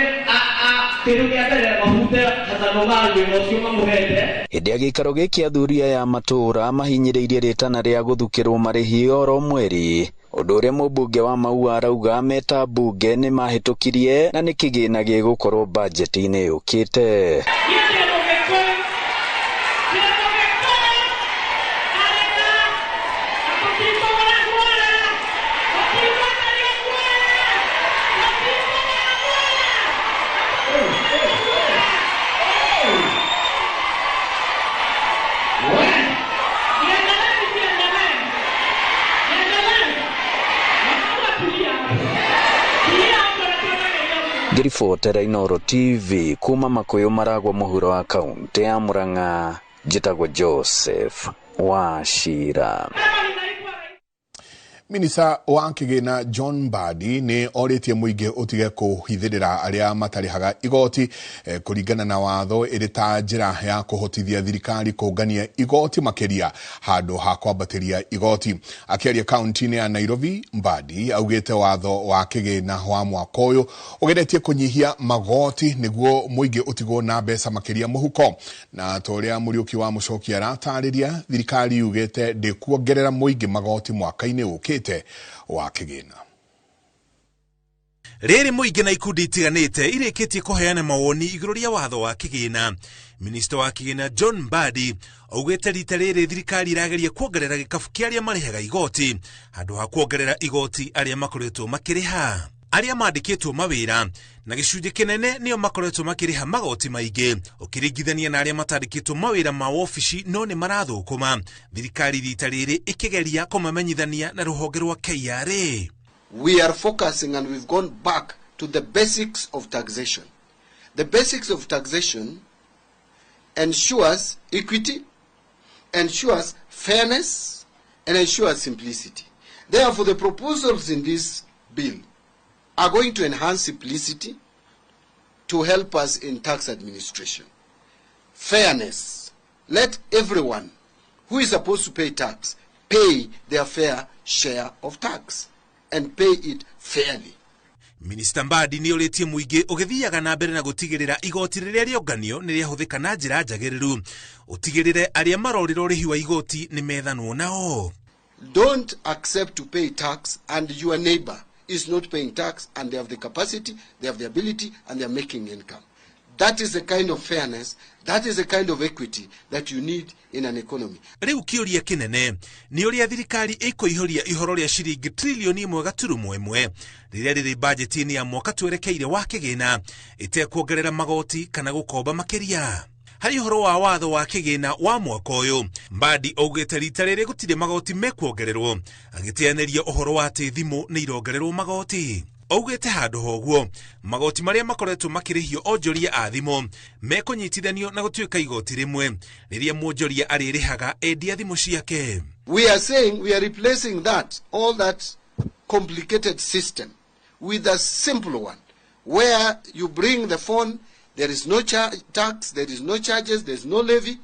kĩndũ kĩa mbere mahute Hassan Omar wĩra ũcio mamũhete. Hĩndĩ ya gĩikaro gĩkĩ athuri aya matũũra mahinyĩrĩirie rĩtana rĩa gũthukĩrwo marĩhi oro mweri, ũndũ ũrĩa mũmbunge wa Maua arauga meta mbunge nĩ mahĩtũkirie na nĩ kĩgĩna gĩgũkorwo bajeti-inĩ yũkĩte. Ngĩribotera Inooro TV kuma Makuyu Maragwa mũhuro wa kaunti ya Murang'a, njĩtagwo Joseph Wachira. Minista wa kĩgĩna John Mbadi nĩ orĩtie mũingĩ ũtige kũhithĩrĩra arĩa matarĩhaga igoti kũringana na watho ĩrĩ ta njĩra ya kũhotithia thirikari kũngania igoti makĩria handũ ha kwambatĩria igoti. Akĩaria kaunti-inĩ ya Nairobi, Mbadi augĩte watho wa kĩgĩna wa mwaka ũyũ ũgeretie kũnyihia magoti nĩguo mũingĩ ũtigwo na mbeca makĩria mũhuko. Na ta ũrĩa Mũriũki wa Mũcoki aratarĩria, thirikari yugĩte ndĩkuongerera mũingĩ magoti mwaka-inĩ ũkĩte wa kĩgĩna. Rĩrĩ mũingĩ na ikundi itiganĩte irĩkĩtie kũheana mawoni igũrũ rĩa watho wa kĩgĩna. Minista wa kĩgĩna John Mbadi augĩte rita rĩrĩ thirikari ĩrageria kuongerera gĩkabu kĩa arĩa marĩhaga igoti handũ ha kuongerera igoti arĩa makoretwo makĩrĩha. Arĩa mandĩkĩtwo mawĩra na gĩcunjĩ kĩnene nĩo makoretwo makĩrĩha magoti maingĩ ũkĩringithania na arĩa matandĩkĩtwo mawĩra ma wobici no nĩ marathũkũma. Thirikari rita rĩrĩ ĩkĩgeria kũmamenyithania na rũhonge rwa KRA. We are focusing and we've gone back to the basics of taxation. The basics of taxation ensures equity, ensures fairness, and ensures simplicity. Therefore, the proposals in this bill are going to enhance simplicity to help us in tax administration. Fairness. Let everyone who is supposed to pay tax pay their fair share of tax and pay it fairly. Minista Mbadi nĩ orĩtie mũingĩ ũgĩthiaga na mbere na gũtigĩrĩra igoti rĩrĩa rĩonganio nĩ rĩahũthĩka na njĩra njagĩrĩru, ũtigĩrĩre arĩa marorĩra ũrĩhi wa igoti nĩ methanwo nao. Don't accept to pay tax and your neighbor is not paying tax and they have the capacity, they have the ability, and they are making income. That is the kind of fairness, that is the kind of equity that you need in an economy. Rĩu kĩũria kĩnene nĩ ũrĩa thirikari ĩkũihũria ihoro rĩa ciringi trilioni 1.1 rĩrĩa rĩrĩ bajeti-inĩ ya mwaka twerekeire wa kĩgĩna ĩtekuongerera magoti kana gũkomba makĩria. Harĩ ũhoro wa watho wa kĩgĩna wa mwaka ũyũ, Mbadi augĩte rita rĩrĩ gũtirĩ magoti mekuongererwo, agĩteanĩria ũhoro wa atĩ thimũ nĩ irongererwo magoti. Augĩte handũ hoguo magoti marĩa makoretwo makĩrĩhio onjoria a thimũ mekũnyitithanio na gũtuĩka igoti rĩmwe rĩrĩa mwonjoria arĩrĩhaga endia thimũ ciake. We are saying we are replacing that, all that complicated system with a simple one where you bring the phone, there is no tax, there is no charges, there is no levy,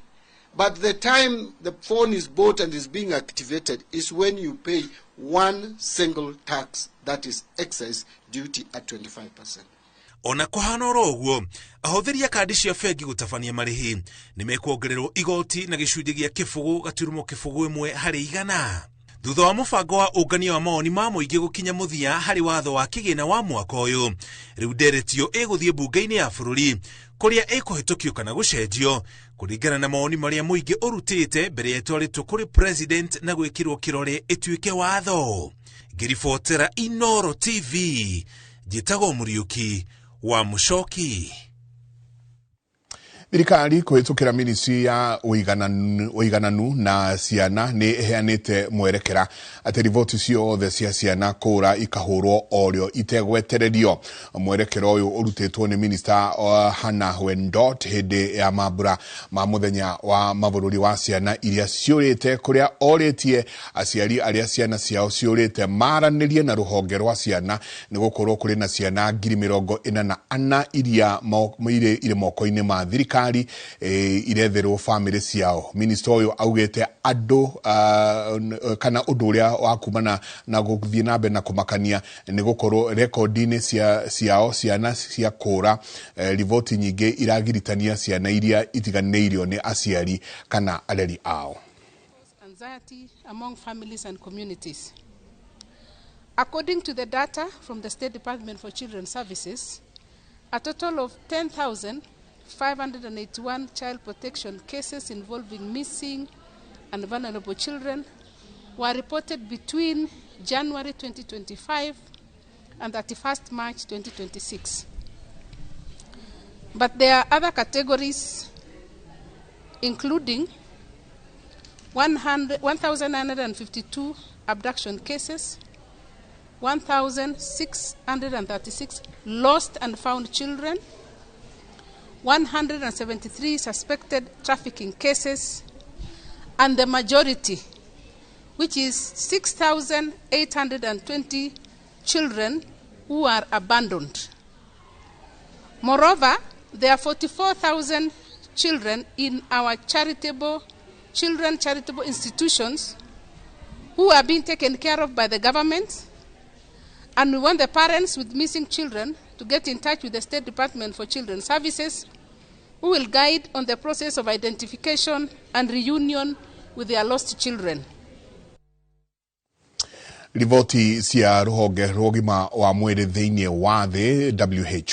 but the time the phone is bought and is being activated is when you pay one single tax, that is excise duty at 25%. Ona kũhana oro ũguo, ahũthĩri a kandi cia bengi gũtabania marĩhi nĩ mekuongererwo igoti na gĩcunjĩ gĩa 0.01 harĩ igana. Thutha wa mũbango wa ũngania wa mawoni ma mũingĩ gũkinya mũthia harĩ watho wa kĩgĩna wa mwaka ũyũ, rĩu nderetio ĩgũthiĩ mbunge-inĩ ya bũrũri kũrĩa ĩkũhĩtũkio kana gũcenjio kũringana na mawoni marĩa mũingĩ ũrutĩte mbere ya ĩtwarĩtwo kũrĩ president na gwĩkĩrwo kĩrore ĩtuĩke watho. Ngĩribotera Inoro TV, njĩtagwo Mũriũki wa Mũcoki. Thirikari kũhĩtũkĩra ministry ya ũigananu na ciana nĩ ĩheanĩte mwerekera atĩ riboti ciothe cia ciana kũra ikahũrwo orĩo itegwetererio. Mwerekera ũyũ ũrutĩtwo nĩ Minister Hannah Wendot hĩndĩ ya mambura ma mũthenya wa mabũrũri wa ciana iria ciũrĩte, kũrĩa orĩtie aciari arĩa ciana ciao ciũrĩte maranĩrie na rũhonge rwa ciana nĩ gũkorwo kũrĩ na ciana 44,000 iria irĩ moko-inĩ ma thirikari iretherwo family ciao. Minister ũyũ augĩte andũ kana ũndũ ũrĩa wa kumana na gũthiĩ na mbere na kũmakania nĩ gũkorwo rekondi-inĩ ciao ciana cia kũra, riboti nyingĩ iragiritania ciana iria itiganĩirio nĩ aciari kana areri ao. Anxiety among families and communities. According to the data from the State Department for Children's Services, a total of 10,581 child protection cases involving missing and vulnerable children were reported between January 2025 and 31st March 2026. But there are other categories, including 1,952 abduction cases, 1,636 lost and found children, 173 suspected trafficking cases, and the majority, which is 6,820 children who are abandoned. Moreover, there are 44,000 children in our charitable institutions who are being taken care of by the government, and we want the parents with missing children to get in touch with the State Department for Children's Services, who will guide on the process of identification and reunion with their lost children. Riboti cia rũhonge rwa ũgima wa mwĩrĩ thĩinĩ wa thĩ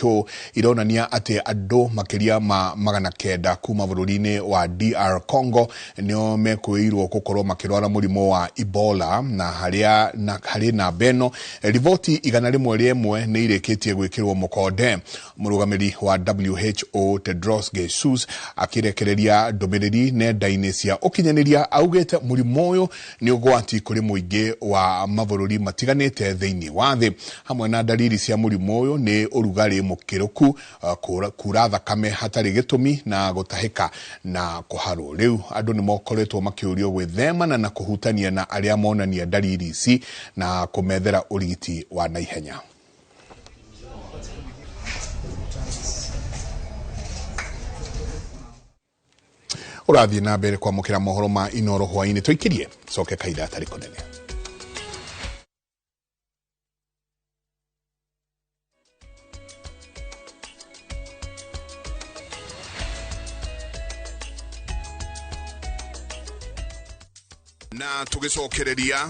WHO ironania atĩ andũ makĩria ma 900 kuma bũrũri-inĩ wa DR Congo nĩo mekũĩirwo gũkorwo makĩrwara mũrimũ wa Ebola, na harĩ namba ĩno riboti 101 nĩ irĩkĩtie gwĩkĩrwo mũkonde. Mũrũgamĩrĩri wa WHO Tedros Ghebreyesus akĩrekereria ndũmĩrĩri nenda-inĩ cia ũkinyanĩria augĩte mũrimũ ũyũ nĩ ũgwati kũrĩ mũingĩ wa mabũrũri matiganĩte thĩinĩ wa thĩ. Hamwe na dalili cia mũrimũ ũyũ nĩ ũrugarĩ mũkĩrũku, kura thakame hatarĩ gĩtũmi na gũtahĩka na kũharwo. Rĩu andũ nĩ mokoretwo makĩũrio gwĩthemana na kũhutania na arĩa monania dalili ici na kũmethera ũrigiti wa naihenya. Ũrathiĩ na mbere kwamũkĩra mohoro ma Inoro hwaĩ-inĩ, tũikirie coke kahinda gatarĩ kũnene. Na tũgĩcokereria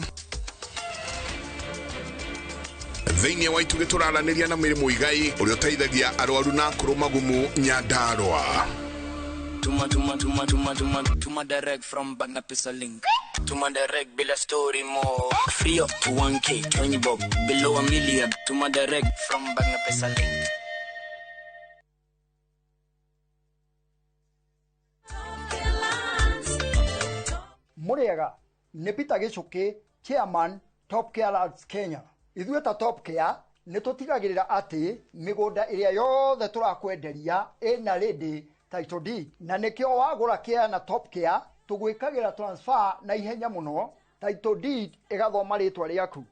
thĩinĩ wa itugĩ tũraranĩria na Mary Muigai ũrĩa ũteithagia arwaru na akũrũ magumu Nyandarua. Tuma tuma tuma tuma tuma tuma direct from Bagna Pesa link. Tuma direct bila story more. Free up to 1K, 20 bob, below a million. Tuma direct from Bagna Pesa link. Muriaga nĩ Peter Gichuki, chairman Top Care Lands Kenya. Ithuĩ ta Top Care nĩ tũtigagĩrĩra atĩ mĩgũnda ĩrĩa yothe tũrakwenderia ĩna ready title deed, na nĩkĩo wagũra care na Top Care tũgwĩkagĩra transfer na ihenya mũno, title deed ĩgathoma rĩtwa rĩaku.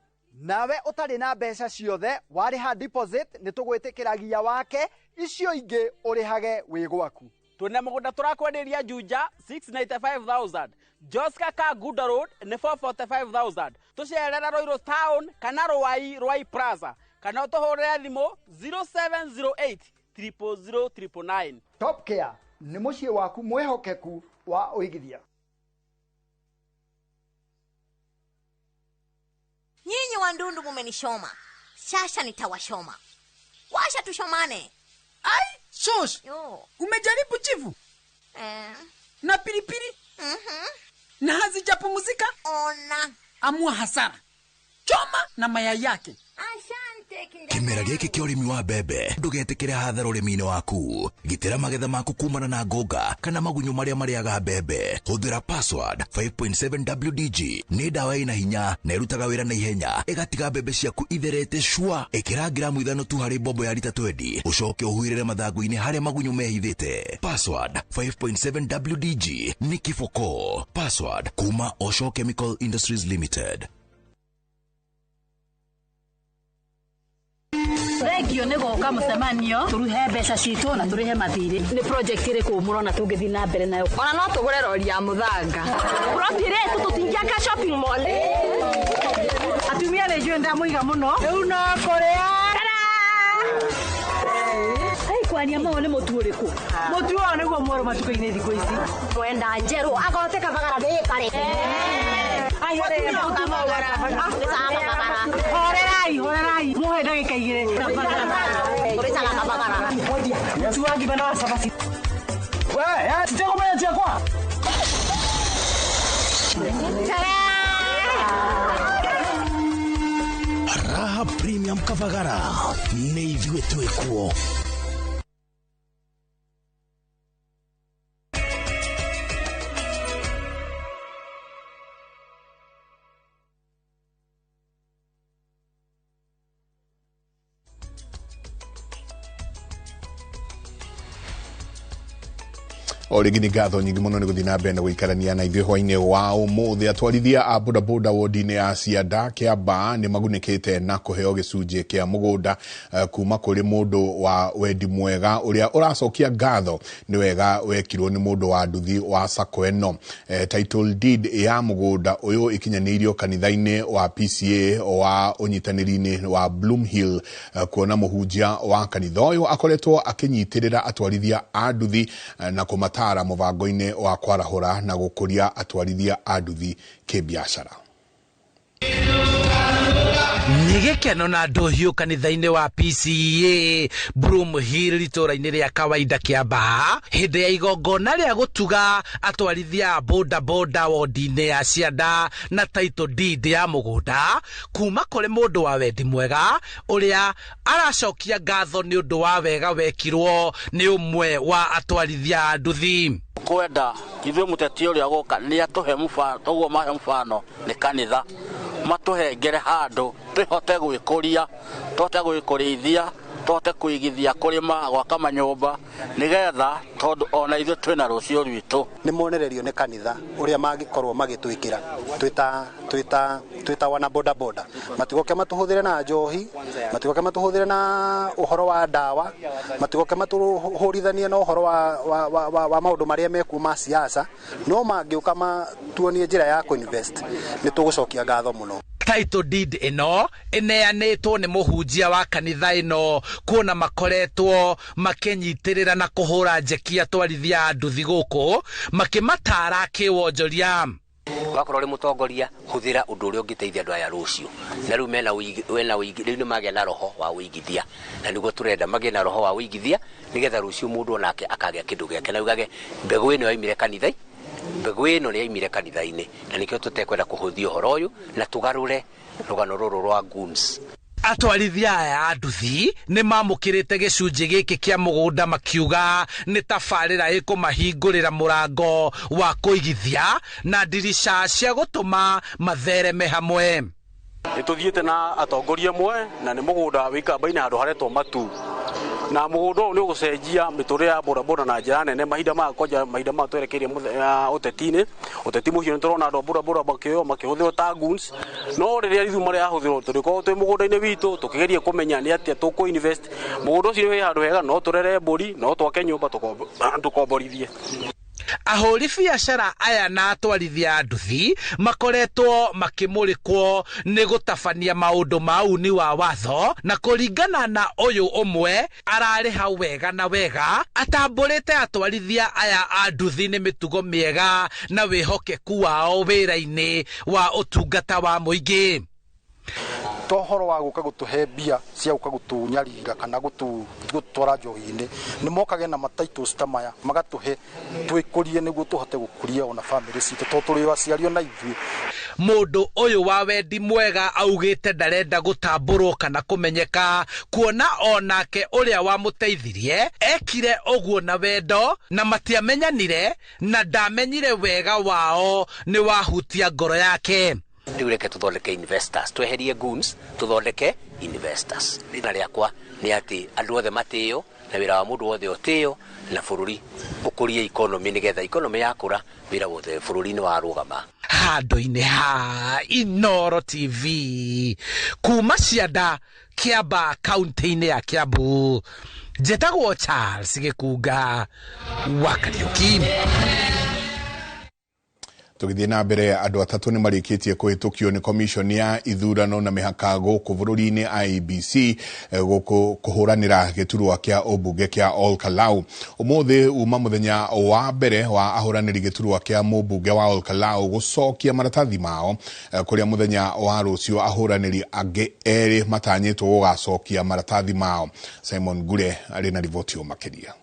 Nawe ũtarĩ na mbeca ciothe warĩha deposit nĩ tũgwĩtĩkĩragia wake, icio ingĩ ũrĩhage wĩ gwaku. Twĩna mũgũnda tũrakwenderia Juja 695,000, Joska Kaguda Road nĩ 445,000, tũcerera Ruiru Town kana Ruai Ruai Plaza kana ũtũhũrĩre thimũ 0708 000 999. Top Care nĩ mũciĩ waku mwĩhokeku wa ũigithia. Nyinyi wandundu mumenishoma, sasa nitawashoma. Washa tushomane. Ai, shosh. Umejaribu chivu? Na pilipili? Na hazijapumzika? Ona. Amua hasara. Choma na mayai yake. Kĩmera gĩkĩ kĩa ũrĩmi wa mbembe ndũgetĩkĩre hathara ũrĩmi-inĩ waku. Gitĩra magetha maku kumana na ngũnga kana magunyũ marĩa marĩaga mbembe. Hũthĩra Password 5.7 WDG nĩ ndawa ĩna hinya na ĩrutaga wĩra na ihenya, ĩgatiga mbembe ciaku itherete cua. Ĩkĩra gramu 5 tu harĩ mbombo ya rita 20, ũcoke ũhuhĩrĩre mathangũ-inĩ harĩa magunyũ mehithĩte. Password 5.7 WDG nĩ kiboko. Password kuma Osho Chemical Industries Limited. Thengio nĩ gũka mũcemanio tũruhe mbeca citũ na tũrĩhe mathirĩ. Nĩ project ĩrĩkũ mũrona tũngĩthiĩ na mbere nayo? Ona no tũgũre rori ya mũthanga. Plot ĩrĩa ĩtũ tũtingĩaka shopping mall. Atumia nĩ njũĩ ndamũiga mũno. Rĩu no kũrĩa. Ai kwaria mao nĩ mũtu ũrĩkũ? Mũtu ũyũ nĩguo mwerũ matukũ-inĩ thikũ ici. Mwenda njerũ agote kabagara ndĩkare. Horerai, horerai. Muhe ndagĩka igĩrĩ. Mũtu wa ngima na wa cabaci. We, titegũmenya ciakwa. Raha Premium Kavagara nĩ ithuĩ twĩkuo. O rĩngĩ nĩ ngatho nyingĩ mũno nĩ gũthiĩ na mbere na gũikarania na ithuĩ hwaĩ-inĩ wa ũmũthĩ. Atwarithia a bodaboda wodi-inĩ ya Cianda Kĩambaa nĩ magunĩkĩte na kũheo gĩcunjĩ kĩa mũgũnda kuma kũrĩ mũndũ wa wendi mwega ũrĩa ũracokia ngatho nĩ wega wekirwo nĩ mũndũ wa nduthi wa sacco ĩno. Title deed ya mũgũnda ũyũ ĩkinyanĩirio kanitha-inĩ wa PCA wa ũnyitanĩri-inĩ wa Bloom Hill, kuona mũhunjia wa kanitha ũyũ akoretwo akĩnyitĩrĩra atwarithia a nduthi na kũmatara mũbango-inĩ wa kwarahũra na gũkũria atwarithia a nduthi kĩbiacara. Nĩ gĩkeno na ndũhiũ kanitha-inĩ wa PCEA Broom Hill itũũra-inĩ rĩa kawaida Kĩambaa hĩndĩ ya igongona rĩa gũtuga atwarithia a boda boda wodi-inĩ ya Cianda na title deed ya mũgũnda kuma kũrĩ mũndũ wa wendi mwega ũrĩa aracokia ngatho nĩ ũndũ wa wega wekirwo nĩ ũmwe wa atwarithia a nduthi. Kwenda ithuĩ mũteti ũrĩa gũka nĩ atũhe mũbano, toguo mahe mũbano nĩ kanitha. Matũhengere handũ tũhote gwĩkũria, tũhote gwĩkũrĩithia, tũhote kũigithia kũrĩma, gwaka manyũmba, nĩgetha tondũ ona ithuĩ twĩna rũciũ rwitũ. Nĩ monererio nĩ kanitha ũrĩa mangĩkorwo magĩtwĩkĩra twĩta wana boda boda, matigoke matũhũthĩre na njohi, matigoke matũhũthĩre na ũhoro wa ndawa, matigoke matũhũrithanie na ũhoro wa maũndũ marĩa mekuo ma siasa, no mangĩũka matuonie njĩra ya kũinvest nĩ tũgũcokia ngatho mũno. Title deed ĩno ĩneanĩtwo nĩ mũhunjia wa kanitha ĩno kuona makoretwo makĩnyitĩrĩra na kũhũra njeki atwarithia a nduthi gũkũ makĩmatara kĩwonjoria. Wakorwo ũrĩ mũtongoria, hũthĩra ũndũ ũrĩa ũngĩteithia andũ aya rũciũ. Na rĩu mena rĩu nĩ magĩa na roho wa ũigithia, na nĩguo tũrenda magĩe na roho wa ũigithia nĩgetha rũciũ mũndũ onake akagĩa kĩndũ gĩake na augage mbegũ ĩno yaumire kanitha, mbegũ ĩno nĩ yaumire kanitha-inĩ, na nĩkĩo tũtekwenda kũhũthia ũhoro ũyũ na tũgarũre rũgano rũrũ rwa goons. Atwarithia aya a nduthi nĩ mamũkĩrĩte gĩcunjĩ gĩkĩ kĩa mũgũnda makiuga nĩ tabarĩra ĩkũmahingũrĩra mũrango wa kũigithia na ndirica cia gũtũma mathereme hamwe. Nĩ tũthiĩte na atongoria amwe na nĩ mũgũnda wĩ Ikamba-inĩ handũ haretwo Matu, na mũgũnda ũyũ nĩ ũgũcenjia mĩtũrĩre ya bodaboda na njĩra nene mahinda maya, kwanja mahinda maya twerekeire ũteti-inĩ. Ũteti mũhiũ nĩ tũrona andũ a bodaboda makĩoywo makĩhũthĩrwo ta goons, no rĩrĩa ithuma rĩrahũthĩrwo tũrĩkorwo twĩ mũgũnda-inĩ witũ tũkĩgeria kũmenya nĩ atĩa tũkũ invest. Mũgũnda ũcio wĩ handũ hega, no tũrere mbũri, no twake nyũmba, tũkomborithie. Ahũri biacara aya na atwarithia a nduthi makoretwo makĩmũrĩkwo nĩ gũtabania maũndũ ma uni wa watho, na kũringana na ũyũ ũmwe ararĩha wega na wega atambũrĩte atwarithia aya a nduthi nĩ mĩtugo mĩega na wĩhokeku wao wĩra-inĩ wa ũtungata wa mũingĩ. To ũhoro wa gũka gũtũhe mbia cia gũka gũtũnyarira kana gũtwara njohi-inĩ, nĩ mokage na matitles ta maya magatũhe twĩkũrie nĩguo tũhote gũkũria ona bamĩrĩ citũ tondũ tũrĩ aciari ona ithuĩ. Mũndũ ũyũ wa wendi mwega augĩte ndarenda gũtambũrwo kana kũmenyeka, kuona onake ũrĩa wamũteithirie ekire ũguo na wendo na matiamenyanire na ndamenyire wega wao nĩ wahutia ngoro yake. Rĩu reke tũthondeke investors, tweherie goons, tũthondeke investors. Rĩna rĩakwa nĩ atĩ andũ othe matĩo na wĩra wa mũndũ wothe ũtĩo na bũrũri ũkũrie economy, nĩgetha economy yakũra wĩra wothe bũrũri-inĩ warũgama. Handũ-inĩ ha Inooro TV kuma Cianda, Kiambaa, kaunti-inĩ ya Kiambu, njĩtagwo Charles Gĩkunga wa Kariũki. Tũgĩthiĩ na mbere, andũ atatũ nĩ marĩkĩtie kũhĩtũkio nĩ commission ya ithurano na mĩhaka gũkũ bũrũri-inĩ IEBC gũkũ kũhũranĩra gĩturwa kĩa ũmbunge kĩa Ol Kalou. Ũmũthĩ uma mũthenya wa mbere wa ahũranĩri gĩturwa kĩa mũmbunge wa Ol Kalou gũcokia maratathi mao, kũrĩa mũthenya wa rũciũ ahũranĩri angĩ erĩ matanyĩtwo gũgacokia maratathi mao. Simon Ngure arĩ na riboti makĩria.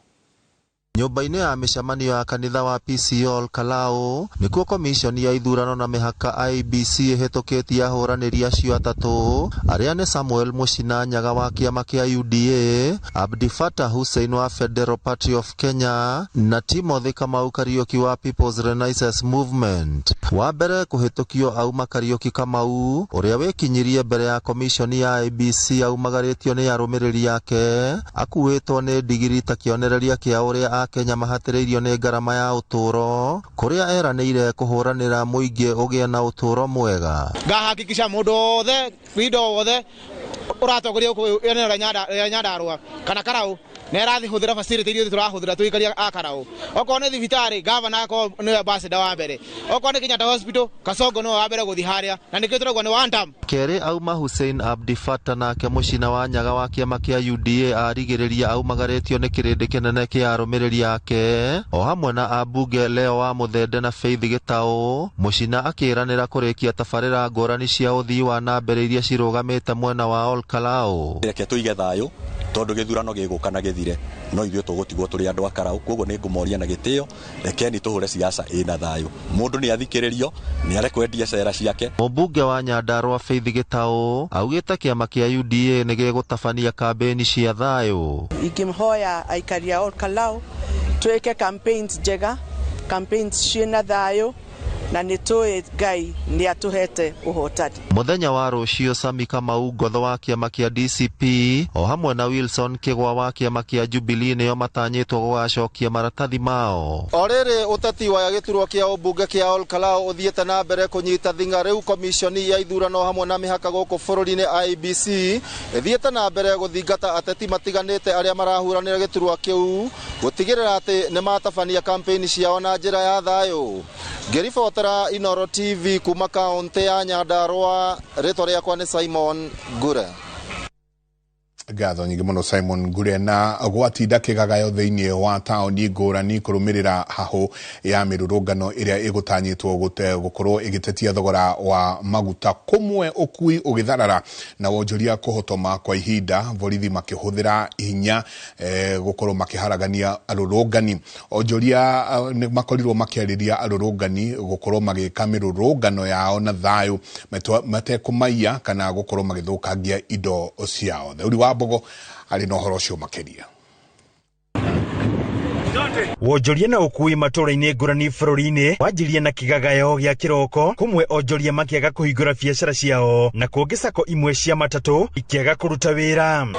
Nyũmba-inĩ ya mĩcemanio ya kanitha wa PCEA Ol Kalou nĩkuo komishoni ya ithurano na mĩhaka IEBC ĩhĩtũkĩtie ahũranĩri acio atatũ arĩa nĩ Samuel Mũcina Nyaga wa kĩama kĩa UDA, Abdi Fatah Hussein wa Federal Party of Kenya na Timothy Kamau Kariuki wa People's Renaissance Movement. Wa mbere kũhĩtũkio auma Kariuki Kamau ũrĩa wĩkinyirie mbere ya komishoni ya IEBC aumagarĩtio nĩ arũmĩrĩri ake akuĩtwo nĩ ndigiri ta kĩonereria kĩa ũrĩa Kenya mahatĩrĩirio nĩ ngarama ya ũtũũro kũrĩa eranĩire kũhũranĩra mũingĩ ũgĩe na ũtũũro mwega. Ngahakikisha mũndũ wothe windo wothe ũratongoria gũkũ eneo rĩa Nyandarũa kana Karau nĩ arathihũthĩra facility iria tũrahũthĩra tũikaria a Karau. Okorwo nĩ thibitarĩ, gavana akorwo nĩwe ambassador wa mbere. Okorwo nĩ Kenyatta Hospital, Kasongo nĩwe wa mbere gũthiĩ harĩa, na nĩkĩo tũrauga nĩ one term. Kerĩ auma Hussein Abdi Fatah nake mũcina wa Nyaga wa kĩama kĩa UDA arigĩrĩria aumagarĩtio nĩ kĩrĩndĩ kĩnene kĩa arũmĩrĩri ake o hamwe na ambunge Leo wa Mũthende na Faith Gĩtaũ. Mũcina akĩranĩra kũrĩkia tabarĩra ngũrani cia ũthii wa na mbere iria cirũgamĩte mwena wa Ol Kalou. Reke tũige thayũ tondũ gĩthurano gĩgũka na gĩthire, no ithuĩ tũgũtigwo tũrĩ andũ a Karau. Koguo nĩ ngũmoria na gĩtĩo, rekeni tũhũre siasa ĩna thayũ. Mũndũ nĩ athikĩrĩrio, nĩ arekwendia cera ciake. Mũmbunge wa Nyandarũa Faith Gĩtaũ augĩte kĩama kĩa UDA nĩ gĩgũtabania kambĩini cia thayũ. Ingĩmhoya aikari a Ol Kalou twĩke campaigns njega, campaigns ciĩna thayũ, Na nĩ tũĩ Ngai nĩ atũhete ũhotani. Mũthenya wa rũciũ Sami Kamau Ngotho wa kĩama kĩa DCP o hamwe na Wilson Kĩgwa wa kĩama kĩa Jubilee nĩo matanyĩtwo gũgacokia maratathi mao. O rĩrĩ ũteti wa gĩturwa kĩa ũmbunge kĩa Ol Kalou ũthiĩte na mbere kũnyita thing'a rĩu komishoni ya ithurano hamwe na mĩhaka gũkũ bũrũri-inĩ IEBC ĩthiĩte na mbere gũthingata ateti matiganĩte arĩa marahuranĩra gĩturwa kĩu gũtigĩrĩra atĩ nĩ matabania kampeni ciao na njĩra ya thayũ. Ngĩribotera Inooro TV kuma kaũntĩ ya Nyandarua, rĩtwa rĩakwa nĩ Simon Ngure. Ngatho nyingĩ mũno Simon Ngure. Na gwatinda kĩgagayo thĩinĩ wa taũni ngũrani kũrũmĩrĩra hahũ ya mĩrũrũngano ĩrĩa ĩgũtanyĩtwo gũkorwo ĩgĩtetia thogora wa maguta, kũmwe ũkui ũgĩtharara na wonjoria kũhotoma kwa ihinda, borithi makĩhũthĩra hinya gũkorwo makĩharagania arũrũngani. Onjoria nĩ makorirwo makĩarĩria arũrũngani gũkorwo magĩka mĩrũrũngano yao na thayũ matekũmaiya kana gũkorwo magĩthũkangia indo ciao. Theuri wa Mbogo arĩ na ũhoro ũcio makĩria. Wonjoria na ũkui matũra-inĩ ngũrani bũrũri-inĩ wanjirie na kĩgagayo gĩa kĩroko, kũmwe onjoria makĩaga kũhingũra biacara ciao na kũngĩ sako imwe cia matatũ ikĩaga kũruta wĩra.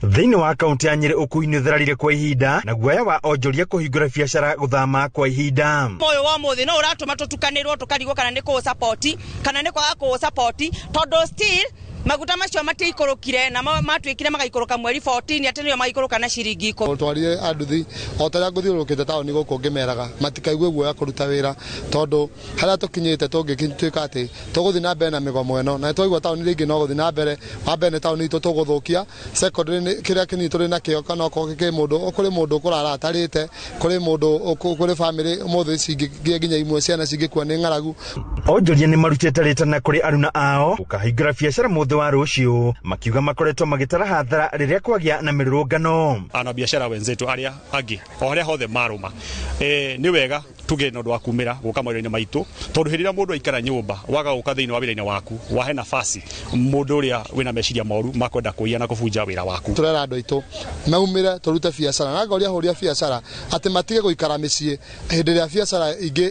Thĩinĩ wa kaunti ya Nyĩrĩ ũkui nĩ ũthararire kwa ihinda na guoya wa onjoria kũhingũra biacara gũthama kwa ihinda. Moyo wa mũthĩ no ũratũma tũtukanĩrwo tũkarigwo kana nĩ kũũ support kana nĩ kwaga kũũ support, tondũ still maguta macio matiikũrũkire na matuĩkire magaikũrũka mweri 14 atĩ nĩo magaikũrũka na ciringi 10. Twarire anduthi o ta rĩa ngũthiũrũrũkĩte taũni gũkũ ngĩmeraga matikaigue guoya kũruta wĩra, tondũ harĩa tũkinyĩte tũngĩtuĩka atĩ tũgũthiĩ na mbere na mĩgomo ĩno na twaigua taũni rĩngĩ no gũthiĩ na mbere. Wa mbere nĩ taũni itũ tũgũthũkia, secondary nĩ kĩrĩa kĩnini tũrĩ nakĩo, kana okorwo kĩ mũndũ kũrĩ mũndũ ũkũrara atarĩte, kũrĩ mũndũ kũrĩ bamĩrĩ ũmũthĩ cingĩ nginya imwe ciana cingĩkua nĩ ng'aragu. Onjoria nĩ marutĩte rĩtana kũrĩ aruna ao gũkahingũra biacara mũthĩ wa rũciũ, makiuga makoretwo magĩtara hathara rĩrĩa kwagĩa na mĩrũrũngano. Ana biashara wenzetu arĩa angĩ o harĩa hothe marũma, nĩ wega tuge na ũndũ wa kumĩra gũka mawĩra-inĩ maitũ, tondũ hĩndĩ ĩrĩa mũndũ aikara nyũmba waga gũka thĩinĩ wa wĩra-inĩ waku wahe nafasi mũndũ ũrĩa wĩna meciria moru makwenda kũiya na kũbunja wĩra waku. Tũrera andũ aitũ maumĩre tũrute biacara na ngoria ahũri a biacara atĩ matige gũikara mĩciĩ hĩndĩ ĩrĩa biacara ingĩ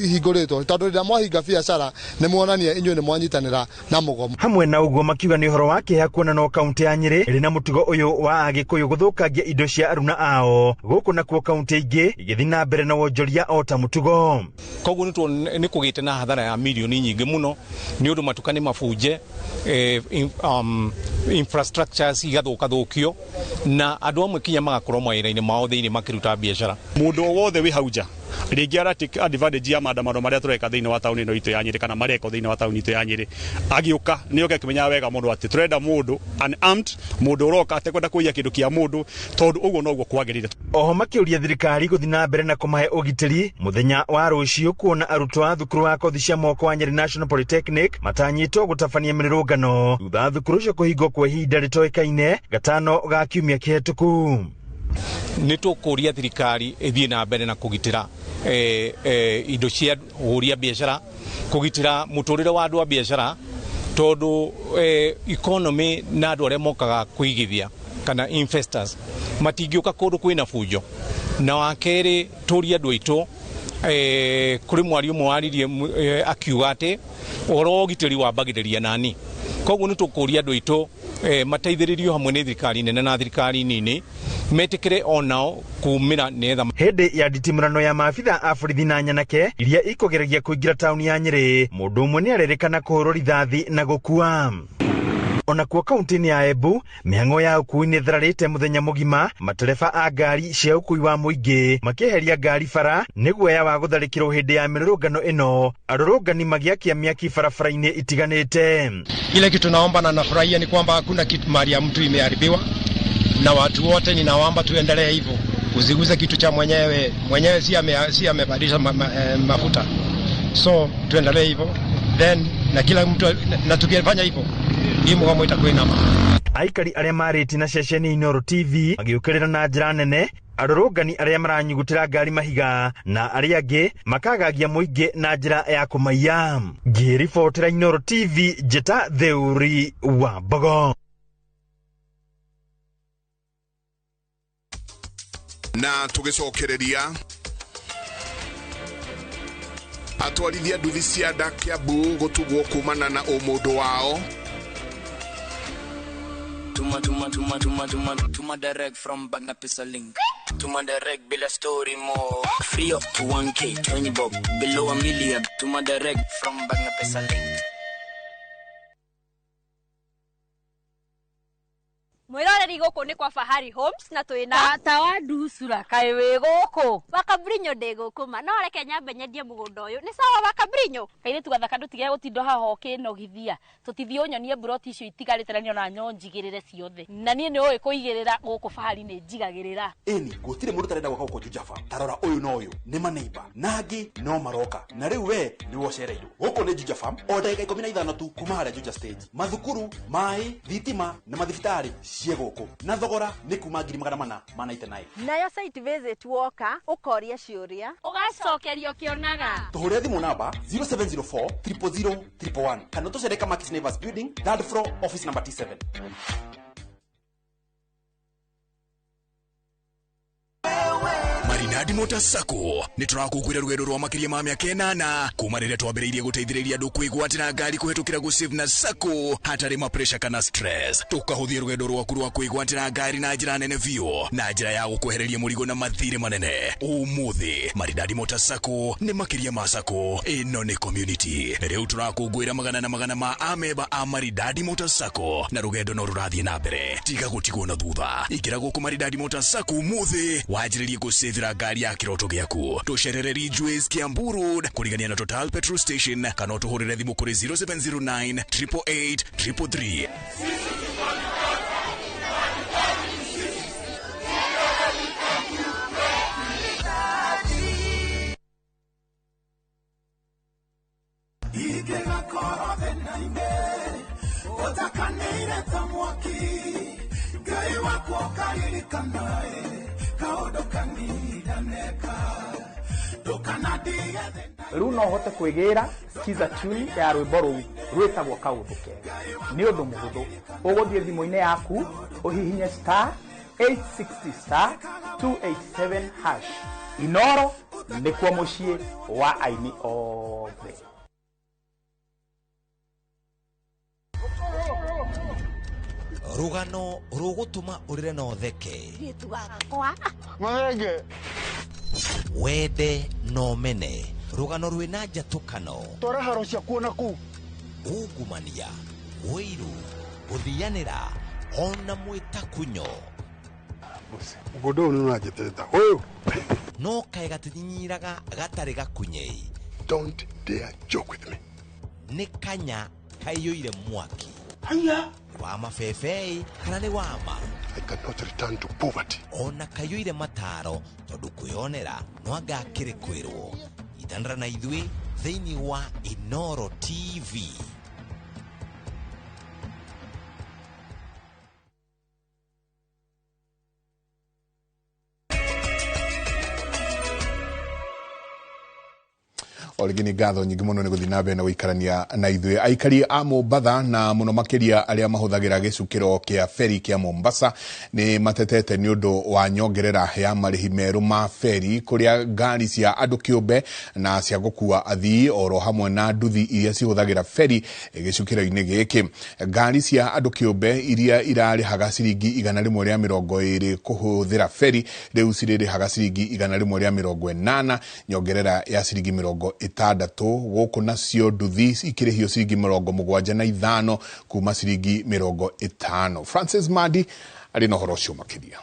ihingũrĩtwo, tondũ rĩrĩa mwahinga biacara nĩ muonania inyuĩ nĩ mwanyitanĩra na mũgomo. Hamwe na ũguo makiuga nĩ ũhoro wa kĩeha kuona no kaunti ya Nyĩrĩ ĩrĩ na mũtugo ũyũ wa Agĩkũyũ gũthũkangia indo cia aruna ao, gũkũ nakuo kaunti ingĩ igĩthiĩ na mbere na wonjoria o ta mũtugo. Koguo nĩ kũgĩte na hathara ya mirioni nyingĩ mũno nĩ ũndũ matuka nĩ mabunje, infrastructures igathũkathũkio na andũ amwe kinya magakorwo mawĩra-inĩ mao thĩinĩ makĩruta biacara. Mũndũ o wothe wĩ hau nja rĩngĩ ara take advantage ya maandamano marĩa tũreka thĩinĩ wa taũni ĩno itũ ya Nyĩrĩ kana mareko thĩinĩ wa taũni itũ ya Nyĩrĩ, agĩũka nĩ oke akĩmenyaga wega mũno atĩ tũrenda mũndũ unarmed, mũndũ ũroka atekwenda kũiya kĩndũ kĩa mũndũ, tondũ ũguo noguo kwagĩrĩire. Oho makĩũria thirikari gũthiĩ na mbere na kũmahe ũgitĩri mũthenya wa rũciũ, kuona arutwo a thukuru wa kothi cia moko wa Nyĩrĩ National Polytechnic matanyĩtwo gũtabania mĩrũrũngano thutha wa thukuru ũcio kũhingwo kwa ihinda rĩtoĩkaine gatano ga kiumia kĩhetũku. Nĩ tũkũria thirikari ĩthiĩ na mbere na kũgitĩra indo cia ũhũri a biacara, kũgitĩra mũtũrĩre wa andũ a biacara, tondũ economy na andũ arĩa mokaga kũigithia kana investors matingĩũka kũndũ kwĩna bunjo. Na wa kerĩ tũrie andũ aitũ, kũrĩ mwaria ũmwe waririe akiuga atĩ ũhoro wa ũgitĩri wambagĩrĩria nani. Koguo nĩ tũkũria andũ aitũ mateithĩrĩrio hamwe nĩ thirikari nene na thirikari nini metĩkĩre onao kumĩra nĩgetha. Hĩndĩ ya nditimũrano ya maabitha a borithi na nyanake iria ikũgeragia kũingĩra taũni ya Nyĩrĩ, mũndũ ũmwe nĩ arerĩkana kũhũrwo rithathi na gũkua. Onakuo kaunti-inĩ ya Embu mĩhang'o ya ũkui nĩ ĩthararĩte mũthenya mũgima, matereba a ngari cia ũkui wa mũingĩ makĩeheria ngari bara nĩ guoya wa gũtharĩkĩrwo hĩndĩ ya mĩrũrũngano ĩno, arũrũngani magĩakia mĩaki barabara-inĩ itiganĩte. Ile kitu naomba na nafurahia ni kwamba hakuna kitu mali ya mtu imeharibiwa, na watu wote ninawaomba tuendelee hivyo, usiguze kitu cha mwenyewe, mwenyewe si amebadilisha mafuta, so tuendelee hivyo then na kila mtu, na tukifanya hivyo hii mgomo itakuwa ina maana. Aikari arĩa marĩtie na ceceni Inooro TV magĩũkĩrĩra na njĩra nene arũrũngani arĩa maranyugutĩra ngari mahiga na arĩa angĩ makagagia mũingĩ na njĩra ya kũmaiya. Ngĩribotera Inooro TV njĩta Theuri wa Mbogo. Na tũgĩcokereria Atwarithia nduthi cia nda Kiambu gũtugwo kumana na ũmũndũ wao. Tuma tuma tuma tuma tuma tuma direct from Bagna Pesa link. Tuma direct bila story more. Free up to 1K, 20 bob, below a million. Tuma direct from Bagna Pesa link. Mwiroreri guku ni kwa Fahari Homes na twina tata wa nducura kaĩ wĩ gũkũ Wakabrinyo ndĩ gũkũ ma no reke nyambe nyendie mũgũnda ũyũ nĩ sawa Wakabrinyo kairĩtu gathaka ndũtige gũtinda haha ũkĩnogithia tũtithiĩ ũnyonie mburoti icio itigarĩte na niona nyo njigĩrĩre ciothe na niĩ nĩ ũĩ kũigĩrĩra gũkũ Fahari nĩ njigagĩrĩra. Ĩni gũtirĩ mũndũ ũtarenda gwaka gũkũ Juja Farm. Ta rora ũyũ na ũyũ nĩ maneiba na angĩ no maroka na rĩu we nĩwe ũcereirwo. Gũkũ nĩ Juja Farm o ndagĩka 15 tu kuma harĩa Juja stage. Mathukuru, maĩ, thitima na mathibitarĩ ciĩ gũkũ na thogora nĩ kuma 499. Nayo site visit woka ũkoria ciũria ũgacokerio kĩonaga. Tũhũrĩre thimũ namba 0704 000 111 kana tũcere Kamakis Neighbors Building, third floor, office number T7. Maridadi Motors Sacco nĩ tũrakũngũĩra rũgendo rwa makĩria ma mĩaka 8 kuma rĩrĩa twambĩrĩirie gũteithĩrĩria andũ kwĩgwatĩra ngari kũhetũkĩra gũsave na Sacco hatarĩ ma pressure kana stress. Tũkahũthia rũgendo rwaku rwa kwĩgwatĩra ngari na njĩra nene biũ na njĩra ya gũkwehereria mũrigo na mathirĩ manene. Ũmũthĩ Maridadi Motors Sacco nĩ makĩria ma Sacco, ĩno nĩ community. Rĩu tũrakũngũĩra magana na magana ma amemba a Maridadi Motors Sacco na rũgendo no rũrathiĩ na mbere. Tiga gũtigwo na thutha, ingĩra gũkũ Maridadi Motors Sacco ũmũthĩ wanjĩrĩrie gũsavĩra ngari ya kĩroto gĩaku. Tũcerere Ridgeways Kiambu Road kũrigania na Total Petrol Station kana ũtũhũrĩre thimũ kũrĩ 0709 888 333. Rĩu no hote kwĩgĩra skiza tune ya rwĩmbo rũu rwĩtagwo kaũndũ kega. Nĩ ũndũ mũhũthũ, ũgũthiĩ thimũ-inĩ yaku ũhihinye star 860 star 287 hash. Inoro nĩkuo mũciĩ wa aini othe. Rũgano rũgũtũma ũrĩre na ũtheke, wende na ũmene, rũgano rwĩna njatũkano, twara haro ciakuo na kũu, ungumania, ũiru, gũthianĩra ona mwĩtakunyo. Mũgũnda ũyũ nĩ ũranjĩtĩrĩta ũyũ no kaĩ gatinyinyiraga gatarĩ gakunyei. Don't dare joke with me. Nĩ kanya kaiyũire mwaki. Haya wa mabebei kana nĩ wama. I cannot return to poverty. Ona kaiyũire mataro tondũ kwĩyonera no anga akĩrĩ kwĩrwo. Itanĩra na ithuĩ thĩinĩ wa Inoro TV. Origi nĩ ngatho nyingĩ mũno nĩ gũthiĩ na mbere na gũikarania na ithuĩ. Aikari a Mombatha na mũno makĩria arĩa mahũthagĩra gĩcukĩro kĩa feri kĩa Mombasa nĩ matetete nĩ ũndũ wa nyongerera ya marĩhi merũ ma feri kũrĩa ngari cia andũ kĩũmbe na cia gũkua athii oro hamwe na nduthi iria cihũthagĩra feri gĩcukĩro-inĩ gĩkĩ. Ngari cia andũ kĩũmbe iria irarĩhaga ciringi 120 kũhũthĩra feri rĩu cirĩrĩhaga ciringi 180, nyongerera ya ciringi 60 gũkũ nacio nduthi ikĩrĩhio ciringi 75 kuma ciringi 50. Francis Madi arĩ na ũhoro ũcio makĩria.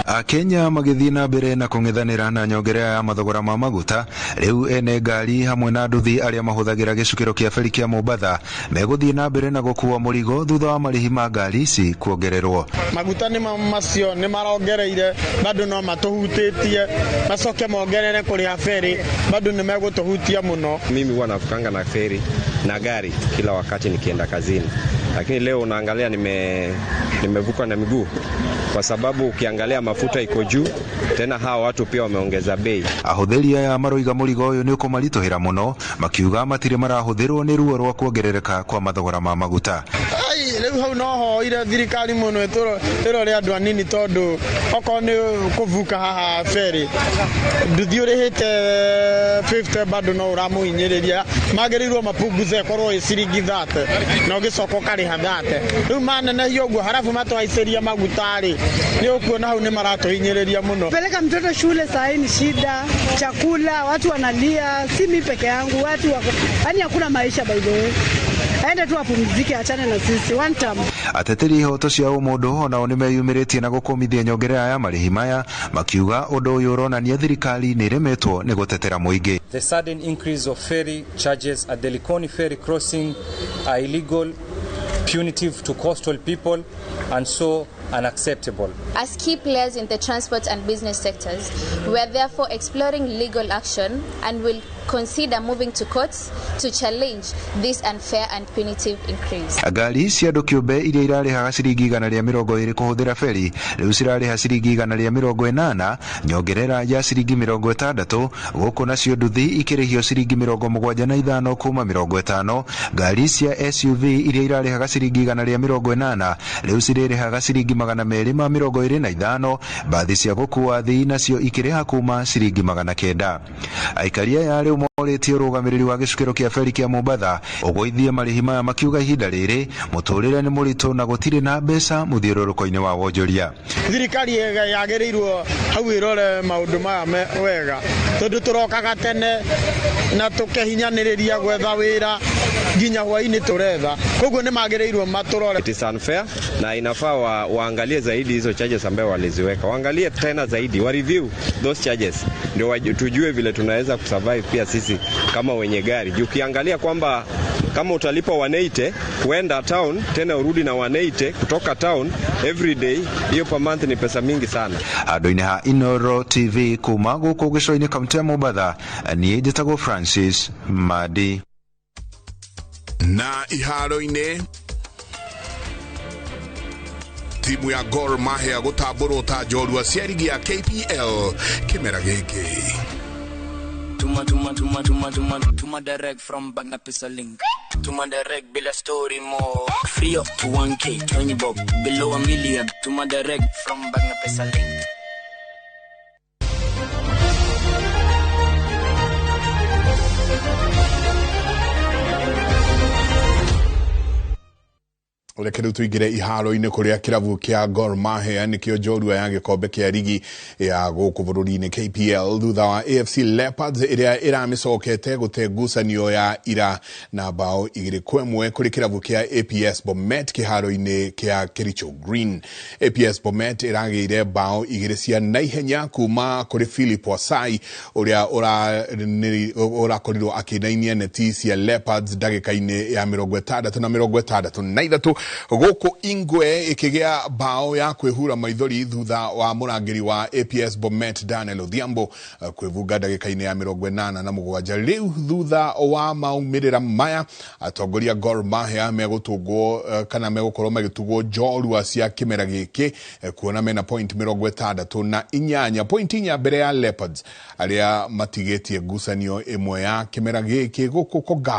Akenya magĩthiĩ na mbere na kũng'ethanĩra na nyongerera ya mathogora ma maguta, rĩu ene ngari hamwe na nduthi arĩa mahũthagĩra gĩcukĩro kĩa feri kĩa Mombatha megũthiĩ na mbere na gũkua mũrigo thutha wa marĩhi ma ngari ici kuongererwo. Maguta nĩ macio nĩ marongereire bado no matũhutĩtie, macoke mongerere kũrĩha feri bado nĩ megũtũhutia mũno. Mimi huwa navukanga na feri na gari kila wakati nikienda kazini, lakini leo unaangalia nimevuka na miguu kwa sababu ukiangalia mafuta iko juu, tena hawa watu pia wameongeza bei. Ahũthĩri aya maroiga mũrigo ũyũ nĩ ũkũmaritũhĩra mũno, makiuga matirĩ marahũthĩrwo nĩ ruo rwa kuongerereka kwa mathogora ma maguta. Ai, Rĩu hau no hoire thirikari mũno ĩrore andũ anini tondũ okorwo nĩ kũvuka haha ferry nduthi ũrĩhĩte 50 bado no ũramũhinyĩrĩria. Magĩrĩirwo mapunguze ĩkorwo ĩ ciringi 30 na ũgĩcoka ũkarĩha 30. Rĩu manenehia ũguo halafu matũhaicĩria maguta rĩ, nĩ ũkuona hau nĩ maratũhinyĩrĩria mũno. Peleka mtoto shule saa hii ni shida, chakula watu wanalia, si mimi peke yangu, watu wako, yani hakuna maisha by the way. Aende tu apumzike, achane na sisi one time. Ateteri ihoto cia ũmũndũ onao nĩmeyumĩrĩtie na gũkũmithia nyongerera ya marĩhi maya, makiuga ũndũ ũyũ ũronania thirikari nĩĩremetwo nĩ gũtetera mũingĩ. The sudden increase of ferry charges at the Likoni ferry crossing are illegal, punitive to coastal people and so unacceptable. As key players in the transport and business sectors, we are therefore exploring legal action and will consider moving to courts to challenge this unfair and punitive increase. Ngari cia andũ kĩũmbe iria irarĩhaga ciringi 120 kũhũthĩra feri rĩu cirarĩha ciringi 180, nyongerera ya ciringi 60, gũkũ nacio nduthi ikĩrĩhio ciringi 75 kuma 50. Ngari cia SUV iria irarĩhaga ciringi 180 rĩu cirĩrĩhaga ciringi 225, bathi cia gũkua athii nacio ikĩrĩha kuma ciringi 900. Aikari aya rĩu morĩtie ũrũgamĩrĩri wa gĩcukĩro kĩa feri kĩa Mombatha ũgũithie marĩhi maya, makiuga ihinda rĩrĩ mũtũrĩre nĩ mũritũ na gũtirĩ na mbeca mũthiũrũrũko-inĩ wa wonjoria. Thirikari yagĩrĩirwo hau ĩrore maũndũ maya wega tondũ tũrokaga tene na tũkehinyanĩrĩria gwetha wĩra nginya hwainĩ tũretha, koguo nĩ magĩrĩirwo matũrore. It is unfair na inafaa waangalie zaidi hizo charges ambayo waliziweka, waangalie tena zaidi, wa review those charges ndio tujue vile tunaweza kusurvive pia sisi kama wenye gari. Juu ukiangalia kwamba kama utalipa 180 kuenda town tena urudi na 180 kutoka town every day, hiyo per month ni pesa mingi sana. Andũ-inĩ ha Inoro TV kuma gũkũ gĩcũa-inĩ kaunti ya Mombatha, niĩ njĩtagwo Francis Madi. Na iharo-inĩ timu ya Gor Mahia gũtambũrwo ta njorua cia rigi ya KPL kĩmera gĩkĩ. Tuma tuma tuma tuma tuma tuma direct from Bagna Pesa link. Tuma direct bila story more. Free up to 1K, 20 bob, below a million. Tuma direct from Bagna Pesa link. Reke rĩu tũingĩre iharo-inĩ kũrĩa kĩrabu kĩa Gor Mahia nĩkĩo njorua ya gĩkombe kĩa rigi ya gũkũ bũrũri-inĩ KPL thutha wa AFC Leopards ĩrĩa ĩramĩcokete gũte ngucanio ya ira na bao 2-1 kũrĩ kĩrabu kĩa APS Bomet kĩharo-inĩ kĩa Kericho Green. APS Bomet ĩragĩire bao 2 cia naihenya kuma kũrĩ Philip Wasai ũrĩa ũrakorirwo akĩinainia neti cia Leopards ndagĩka-inĩ ya 60 na 63. Gũkũ Ingwe ĩkĩgĩa bao ya kwĩhura maithori thutha wa mũrangĩri wa APS Bomet Daniel Odhiambo kwĩbunga ndagĩka-inĩ ya 87. Rĩu thutha wa maumĩrĩra maya, atongoria Gor Mahia megũtũngwo kana megũkorwo magĩtugwo njorua cia kĩmera gĩkĩ kuona mena point 68, point 4 mbere ya Leopards arĩa matigĩtie ngucanio ĩmwe ya kĩmera gĩkĩ gũkũ Kogalo.